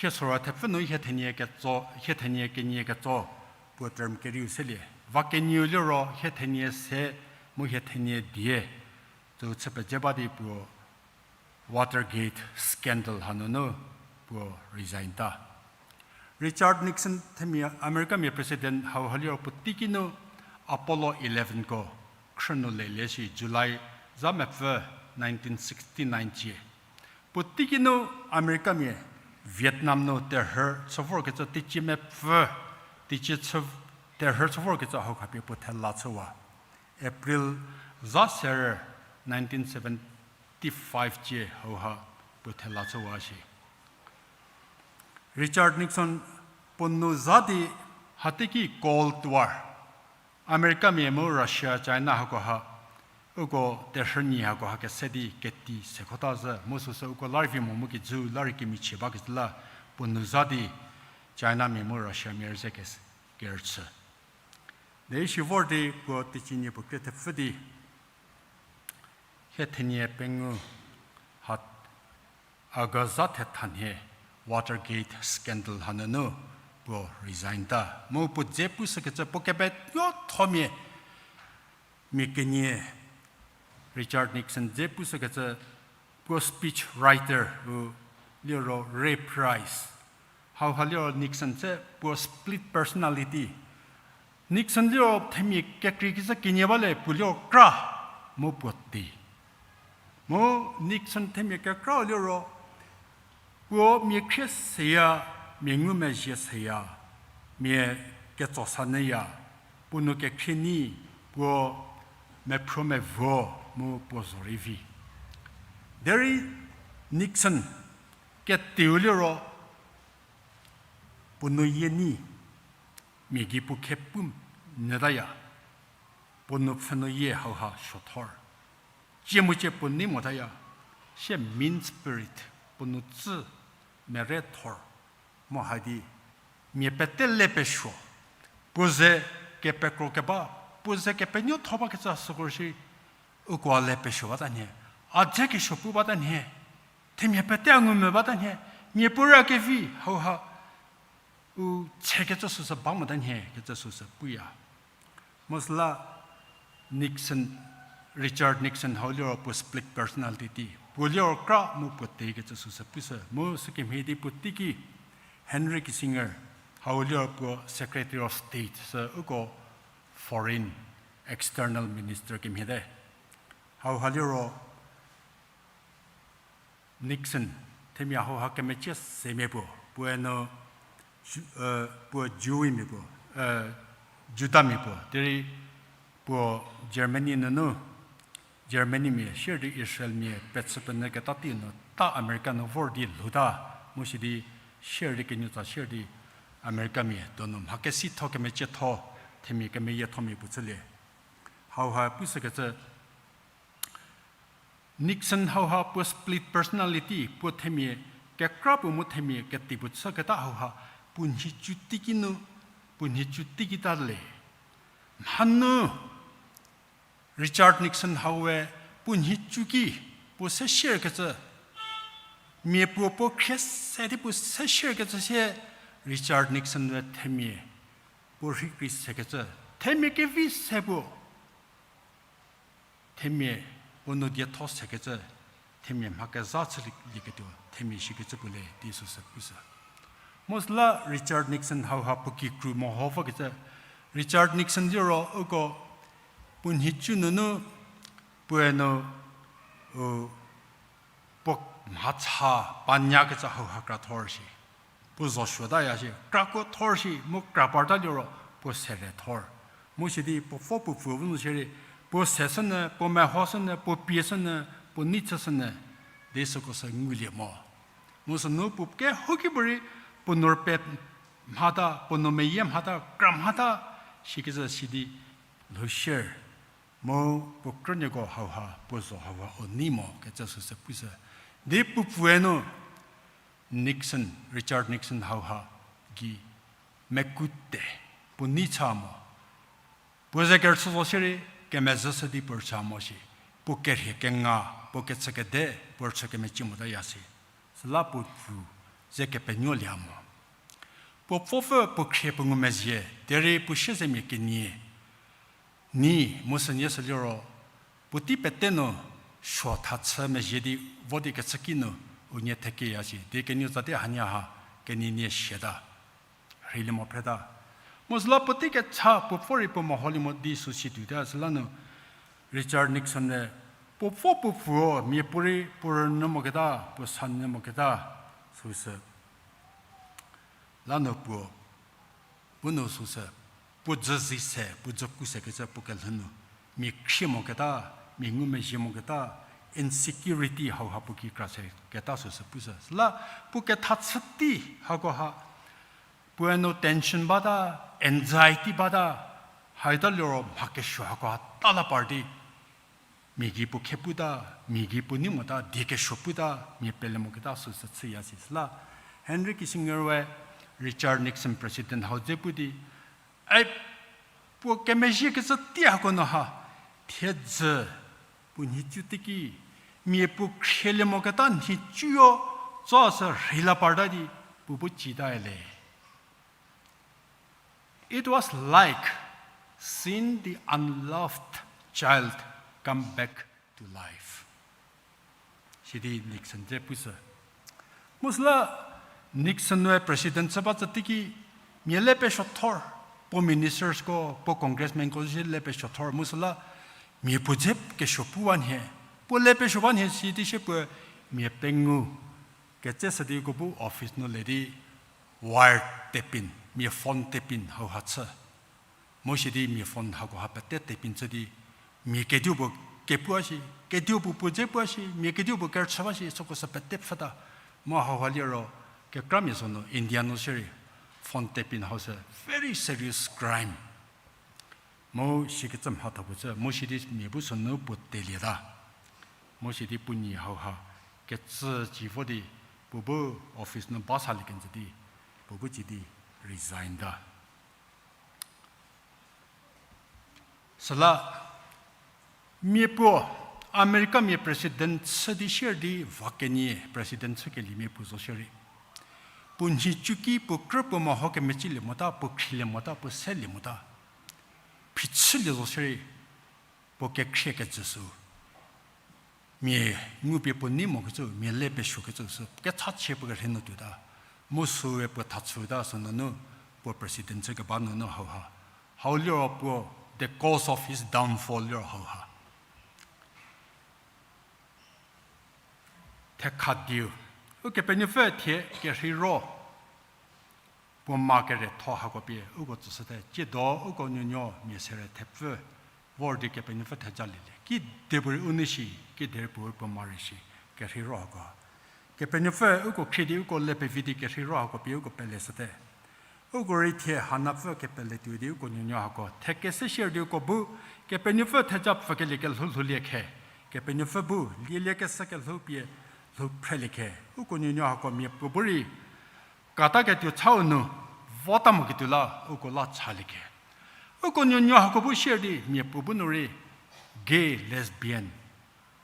hie sora thepfü nu hie thenie ketso, hie thenie kenie ketso puo term kerieu selie. Va kenieu liro hie thenie se mu hie thenie die. Tsü chü pedze ba di puo Watergate scandal hanunu puo resign ta. Richard Nixon themia Americamia President hauha liro puo teiki nu Apollo eleven ko khrü nu lelie shi July za mepfü nineteen sixty-nine cie. Puo teiki nu Americamia Vietnam nu terhü chü vorkecü teicie mepfü, teicie chü, terhü chü vorkecü hau khapie puo thela chüwa. April za serü nineteen seventy-five cie hauha puo thela chüwa shi. Richard Nixon puo nou za di hateki Cold War, Americamia mu Russia, China hakoha, uko terhünyi hakoha kese di keti sekhota zhü mu süsü uko la rei vi mo mu kijü la rei kemichie bakecü la puo nou za di Chinamia mu Russiamia rei ze kes-, kerüchü. Derei shi vor di puo teicie nie puo krie thepfü di hie thenie pengou ha August za thethanhie Watergate scandal hanunu puo resign ta. Mu puo dze pushükecü puo kepenuothomia mia kenie Richard Nixon dze pushükecü puo speech writer-u liro Ray Price. Hauha liro Nixon se puo split personality. Nixon liro themia kekreikecü kenie ba le puo liro kra mu puo tei. Mu Nixon themia kekra liro puo mia khrie seya, mia ngumezhie seya, mia ketso sa nyüya, puo nou kekhrie nyi, puo mephruo mevo mu puo zorei vi. Derei Nixon keteu liro puo nu yie nei, mia gei puo khe pu nyütaya, puo nu pfhünuo yie hauha suothor. Cie mu cie puo nei motaya, sie mean spirit, puo nu tsü merethor. Mo hadi, mia pete le pesuo, puo ze kepekro keba, puo ze kepenuotho bakecü süko shi, uko le pesuo bata nhie, a dze kesuo pu bata nhie, themia pete a ngumvü bata nhie, mia puo ra kevi hauha u tsekecü süsü ba mota nhie kecü süsü puya. Mu süla Nixon, Richard Nixon hau liro puo split personality, puo liro kra mu puo te kecü süsü pushü. Mu sükemhie di puo teiki Henry Kissinger hau liro puo Secretary of State sü uko foreign external minister kemhie te. Hauha liro Nixon, themia hauha kemecie semia puo, puoe no, Ju-, puo Jewmia puo, Judamia puo, derei puo Germany nunu, Germanymia sier di Israelmia pechü penyü keta tei nu ta America nu vor di lhouta, mu sidi sier di kenuotsa sier di Americamia donu mha kesitho kemecietho, themia kemeyiethomia puo chülie. Hauha pushükecü Nixon hauha puo split personality, puo themia kekra puo mu themia keti puo chüketa hauha, puo nhicu teiki nu, puo nhicu teiki ta le. Mhanu Richard Nixon haue puo nhicu ki puo se share kecü, mia puo puo khrie se di puo se share kecü sie Richard Nixon we themia puo rhikri sekecü, themia kevi se puo themia puo nu dietho sekecü, themia mha kezha chülieketuo themia shikecü puo le di süsü pushü. Mu süla Richard Nixon hauha puo kikru meho vokecü, Richard Nixon liro uko puo nhicu nunu puoe nu, u, puo mhacha panyakecü hauha kra thor shi. Puo zo suotaya shi, krako thor shi, mu kra parta liro puo sere thor. Mu sidi puo pfo puo pfü bu nu shierei, puo se sünyü, puo mehoshünyü, puo pieshünyü, puo nei chüshünyü, di süko sü ngulie mo. Mu sünu puo kehouki puorei, puo nu rüpe mhata, puo nu meyie mhata, kra mhata, shikecü sidi lhou share. Mu puo krünuoko hauha, puo zo hauha u nei mo kecü süsü pushü. Di puo pfüe nu Nixon, Richard Nixon hauha gei mekute puo nei cha mo. Puo ze kerüchü zo shierei, kemezhü shü di puo rüchü mo shi. Puo kerhie kenga, puo kechükede, puo rüchü kemecie motaya shi. Süla puo pfü ze kepenuolie mo. Puo pfopfü puo khrie puo ngumezhie, derei puo siezemia kenie. Ni mu sünie süliro, puotei pete nu suo tha chü mezhie di vo di kechüki nu, unie thekeya shi, di kenuo tsa di hanie ha, kenienie siata. Rheilie mo phreta. Mu süla puotei kecha puo pfo rei puo meholie mo di süsü tuota süla nu Richard Nixon-e puo pfo puo pfüo miapuorei puo rünyü moketa, puo sanyü moketa, süsü. Lanu puo, puo nu süsü, puo dzü zi se, puo dzü ku sekecü puo kelhou nu, mia khrie moketa, mia ngumezhie moketa, insecurity hauha puo ki kra seketa süsü pushü. Süla puo ketha chütei hakoha, puoe nu tension bata, anxiety bata, haita liro mha kesuo hakoha ta la par di, mia gei puo khe puta, mia gei puo nei mota, die kesuo puta, mia pele moketa süsü chüya si süla. Henry Kissinger we Richard Nixon president hau dze pu di, ai, puo kemezhie kecü tei hako nu ha, thiedzü puo nhicu teiki, mia puo khrielie moketa nhicuo, tso sü rheila parta di, puo bu cita le. It was like seeing the unloved child come back to life. Sidi Nixon dze pushü. Mu süla Nixon we president chü ba chü teiki, mia le pesuothor, puo ministersko, puo congressmanko zie le pesuothor. Mu süla mia puo dze kesuo puwa nhie, puo le pesuo ba nhie sidi sie puo mia pengou ketse sü di uko bu office nu le di wire taping, mia phone taping hauha chü. Mu sidi mia phone hakoha pete taping chü di, Mia kediu puo kepu a shi, kediu puo puo dze pu a shi, mia kediu puo kerüchü ba shi, süko sü pete pfhüta. Mu hauha liro, kekramia zo nu India nu shierei, phone tapping hau sü very serious crime. Mu sikecü mhatha puo cü, mu sidi mia bu sünu puo telieta. Mu sidi puo nyi hauha, kecü ci vo di, puo bu office nu ba salie kenjü di, puo bu ci di resign ta. Süla, mia puo, Americamia president chü di shierei di va kenie president chükeliemia puo zo shierei. Puo nhicuki puo krü puo meho kemecilie mota, puo khrielie mota, puo selie mota. Phichülie zo shierei, puo kekhrie kejü sü. Mia ngupie puo nei mokecü, mia le pesuokecü sü, kechachie puo kerhei nu tuota. Mu süe puo thachüta sünunu, puo president chükeba nunu hauha. Hau liro puo, the cause of his downfall liro hauha. Thekhadiu, Ukepenuopfü thie kerheiro, puo ma keretho hako pie uko tsüshüte, tsiedo uko nuonuo mia sere thepfü vor di Kepenuopfü thejalelie. Kidepuorei u nei shi, kidepuorei puo ma rei shi, kerheiro hako. Kepenuopfü uko khrie di uko le pevi di kerheiro hako pie uko peleshüte. Uko rei thie hanapfü kepele tuo di uko nuonuo hako thekese shierei di uko bu, Kepenuopfü theja pfükelie kelhou lhoulie khe, Kepenuopfü bu lielie keshü kelhou pie lhou phrelie khe, uko nuonuo hako mia puo bu rei kataketuo chau nu, vota moketuo la uko la chalie khe. Uko nuonuo hako bu shierei di mia puo bu nu rei gay, lesbian,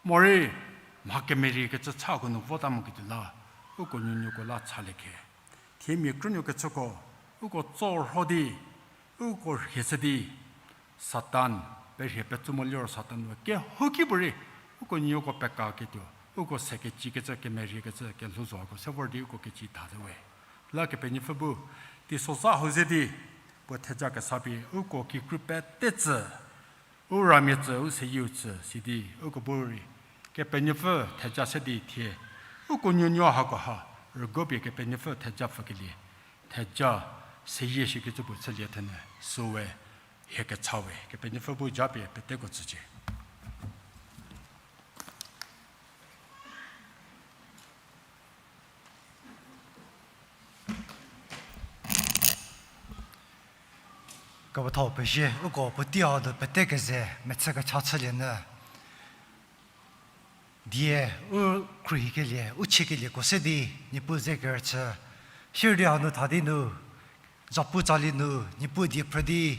morei mha kemerie kecü chako nu vota moketuo la, uko nuonuoko la chalie khe. Thie mia krünuo kechüko, uko tsorho di, uko rhieshü di, Satan, perhie petsu mo liro Satan we kehouki puorei, uko nuoko pekaketuo, uko se kecikecü, kemeriekecü, kelhou zo hako se vor di uko keci thate we. La Kepenuopfü bu, teisozha hau ze di, puo theja kesa pie, uko kikru pete tsü, u ramia tsü, u seyieu tsü, sidi, uko bu rei, Kepenuopfü theja se di thie, uko nuonuo hakoha, rügopie Kepenuopfü theja pfükelie, theja seyie shikecü puo chülie thenyü, süwe, hie kecha we, Kepenuopfü bu japie peteko tsücie. Kepethau pezie, uko puotei hau nu pete keze mechü kecha chülie nyü. Die, u khruohikelie, u chiekelieko se di, Niepuu ze kerüchü. Sirdi hanu tha di nu, zhapu tsali nu, Niepuu die phrü di,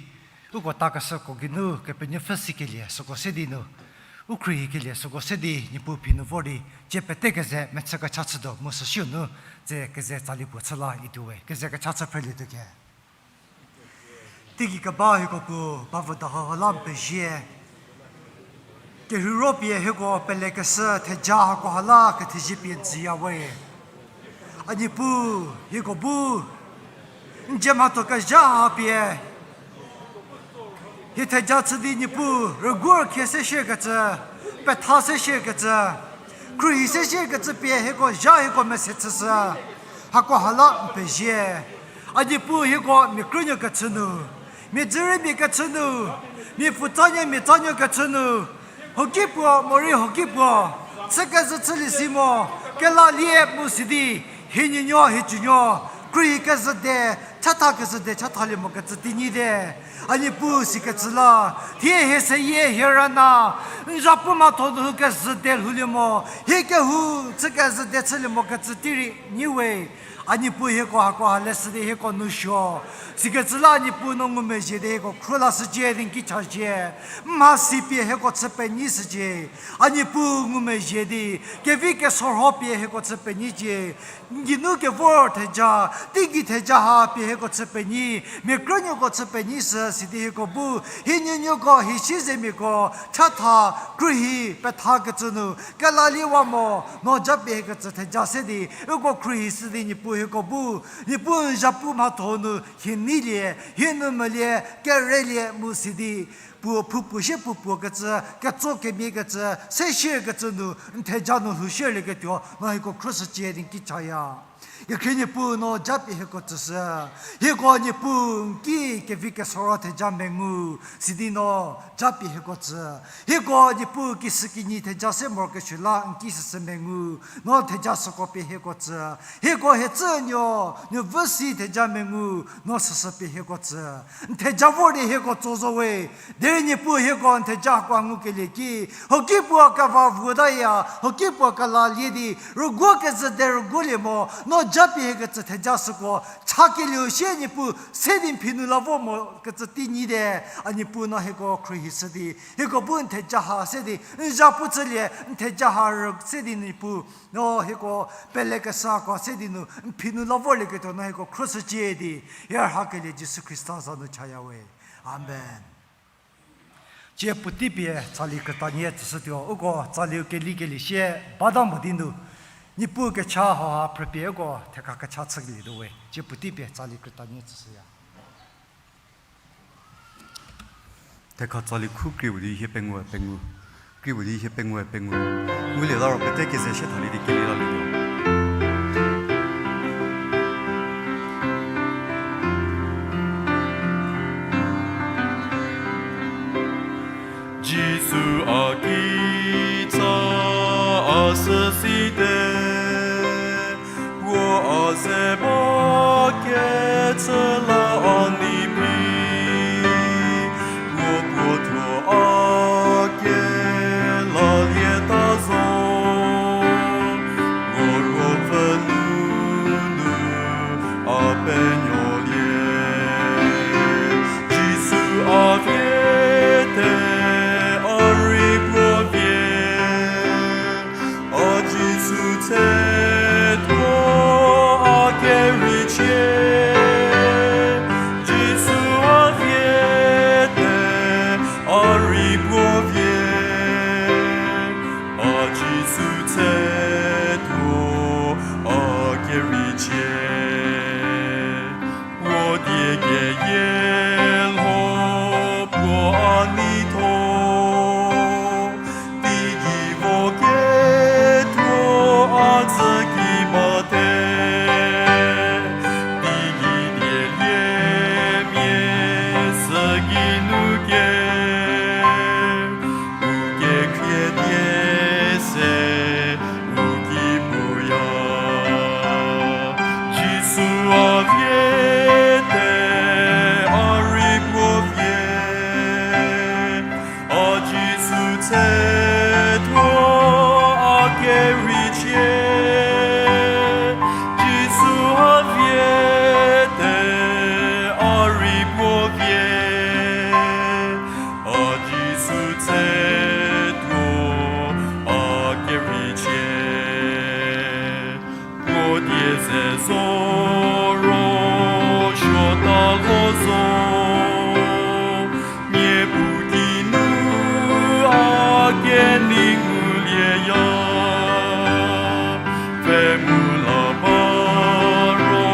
uko takeshüko geinu, Kepenuopfü sikelie, süko se di nu, u khruohikelie, süko se di, Niepuu phi nu vor di, tsie pete keze mechü kecha chütuo, mu süsiu nu, tse keze tsali puo chü la ituo we, keze kecha chü phrelietuo khe. Teigei keba hieko puo, ba vüda hau ha la n pezie. Kerheiro pie hieko pelekeshü theja hakoha la kethezie pie n tsüya we. A Niepuu, hieko bu, n dzie mhatho kezha ha pie hie theja chü di Niepuu, rüguor khie se shierkecü, petha se shierkecü, khruohi se shierkecü pie hieko zha hieko mese chüshü. Hakoha la n pezie. A Niepuu hieko mia krünuo kechü nu, mia dzüriemia kechü nu, mia pfutsanuo mia tsanuo kechü nu, hoki puo morei hoki puo, chükezhü chülie si mo, kelalie mu si di, hie nuonuo hie tsunuo, khruohi kezhü de, chatha kezhü de chathalie mokecü teinyite. A Niepuu sikecü la, thie hie seyie hie rüna, n zhapu mhatho nu kezhü de lhoulie mo, hie kehou chükezhü de chülie mokecü tei rei nyi we. A Niepuu hieko hakoha leshü di hieko nu suo. Sikecü la a Niepuu no ngumezhie di hieko khro lashücie di n ki chacie. Mhasi pie hieko chü penyishücie. A Niepuu ngumezhie di, kevi kesorho pie hieko chü penyicie. N geinu kevor theja, teigei theja ha pie hieko chü penyi, mia krünuoko chü penyishü sidi hieko bu, hie nuonuoko, hie siezemiako, chatha, khruohi, pethakecü nu, kelaliewa mo, no japie hiekecü theja se di, uko khruohishü di Niepuu hieko bu, Niepuu n zhapu mhatho nu, hie neilie, hie nu melie, kerelie mu si di, puo phoupuo sie puo puo kecü, ketso kemie kecü, se shie kecü nu, n theja nu lhou shierlieketuo, no hieko khruoshücie di n ki chaya. Kekhrie Niepuu no japie hieko tsüshü. Hieko Niepuu n ki kevi kesoro theja mengu, sidi no japie hieko tsü. Hieko Niepuu kishükinyi theja se morokesuo la n ki süsü mengu, no theja süko pie hieko tsü. Hieko hie tsünuo, nuo vü si theja mengu, no süsü pie hieko tsü. N theja vor di hieko tso zo we. Derei Niepuu hieko n theja hako ngukelie ki, hoki puo keva vuotaya, hoki puo kelalie di, rüguo kezhü de rüguolie mo, no japie hiekecü theja süko chakelieu sie Niepuu se di n phi nu la vo mo kecü tei nyi de, a Niepuu no hieko khruohishü di, hieko bu n theja ha se di n zhapu chülie, n theja ha rü se di Niepuu no hieko pelekesako se di nu n phi nu la vorlieketuo no hieko khruoshücie di, hie rhakelie Jisu Khrista za nu chaya we. Amen. Tsie puotei pie tsali krütanie tsüshütuo, uko tsaliu kelikelie sie bata mo di nu, Niepuu kecha hauha phrüpie uko thekha kecha chükelie tuo we. Tsie puotei pie tsali krütanie tsüshüya. Thekha tsali khu krie puo di hie pengou pengou. Krie puo di hie pengou pengou. Ngulie la ro pete keze sie thalie di kelie lalietuo. Jisu a kitsa a süsite, puo a ze ba kecü la a nei phi, puo puo thuo a kelalieta zo, puo ruopfü nunu a penuolie. Jisu a viete, a rei puo vie. A Jisu tse tuo a keriecie. Jisu a viete, a rei puo vie. A Jisu tse tuo a keriecie. Puo die keyie lho puo a neitho, teigei vo ketuo a dzü ki bate, teigei dieliemia süki nu ke, u kekhrie die se u ki puya. Jisu a viete, a rei puo vie. A Jisu tse tuo a keriecie. Jisu a viete, a rei puo vie. A Jisu tse tuo a keriecie. Puo die ze zo ro suota lo zo, Niepuu kinu a kenei ngulieya. Pfhe mu la ba ro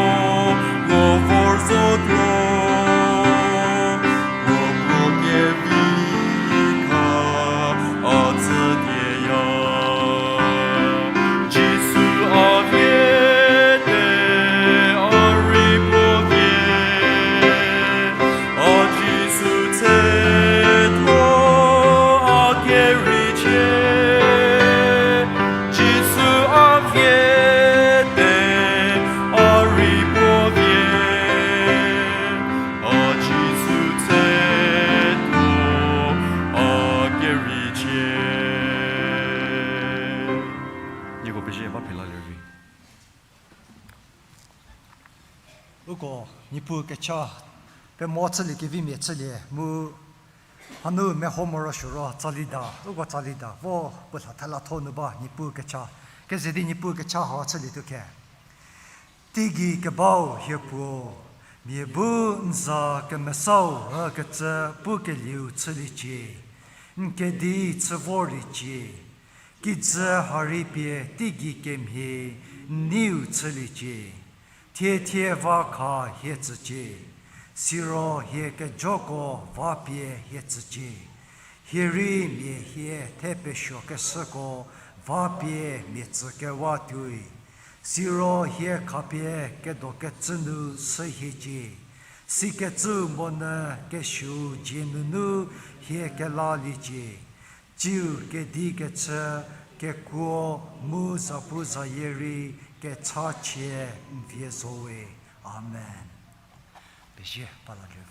puo vor zotuo, puo puo kevi kha a tsütieya. Jisu a viete, a rei puo vie. A Jisu tse tuo a keriecie. Jisu a viete, a rei puo vie. A Jisu tse tuo a keriecie. Nieko pezie ba phila lerei. Uko Niepuu kecha pemo chülie kevimia chülie mu hanu meho morosuo ro tsali da, uko tsali da vo puo lha thela tho nu ba Niepuu kecha. Keze di Niepuu kecha hau chülietuo khe. Teigei kebau hie puo, mia bu n za kemesau ükecü pukelieu chüliecie, n kedi chü vorliecie, kijü ha rei pie teigei kemhie n neiu chüliecie, thie thie va kha hie tsücie, Siro hie kejoko va pie hie tsücie. Hie rei mia hie the pesuokeshüko va pie mia tsü kewa tuoi. Siro hie khapie kedokecü nu shü hiecie. Sikecü monyü kesuou dzie nunu hie kelaliecie. Tsiu kedi kechü, kekuo mu zapu zayie rei kechachie n vie zo we. Amen. Pezie, pa la lie.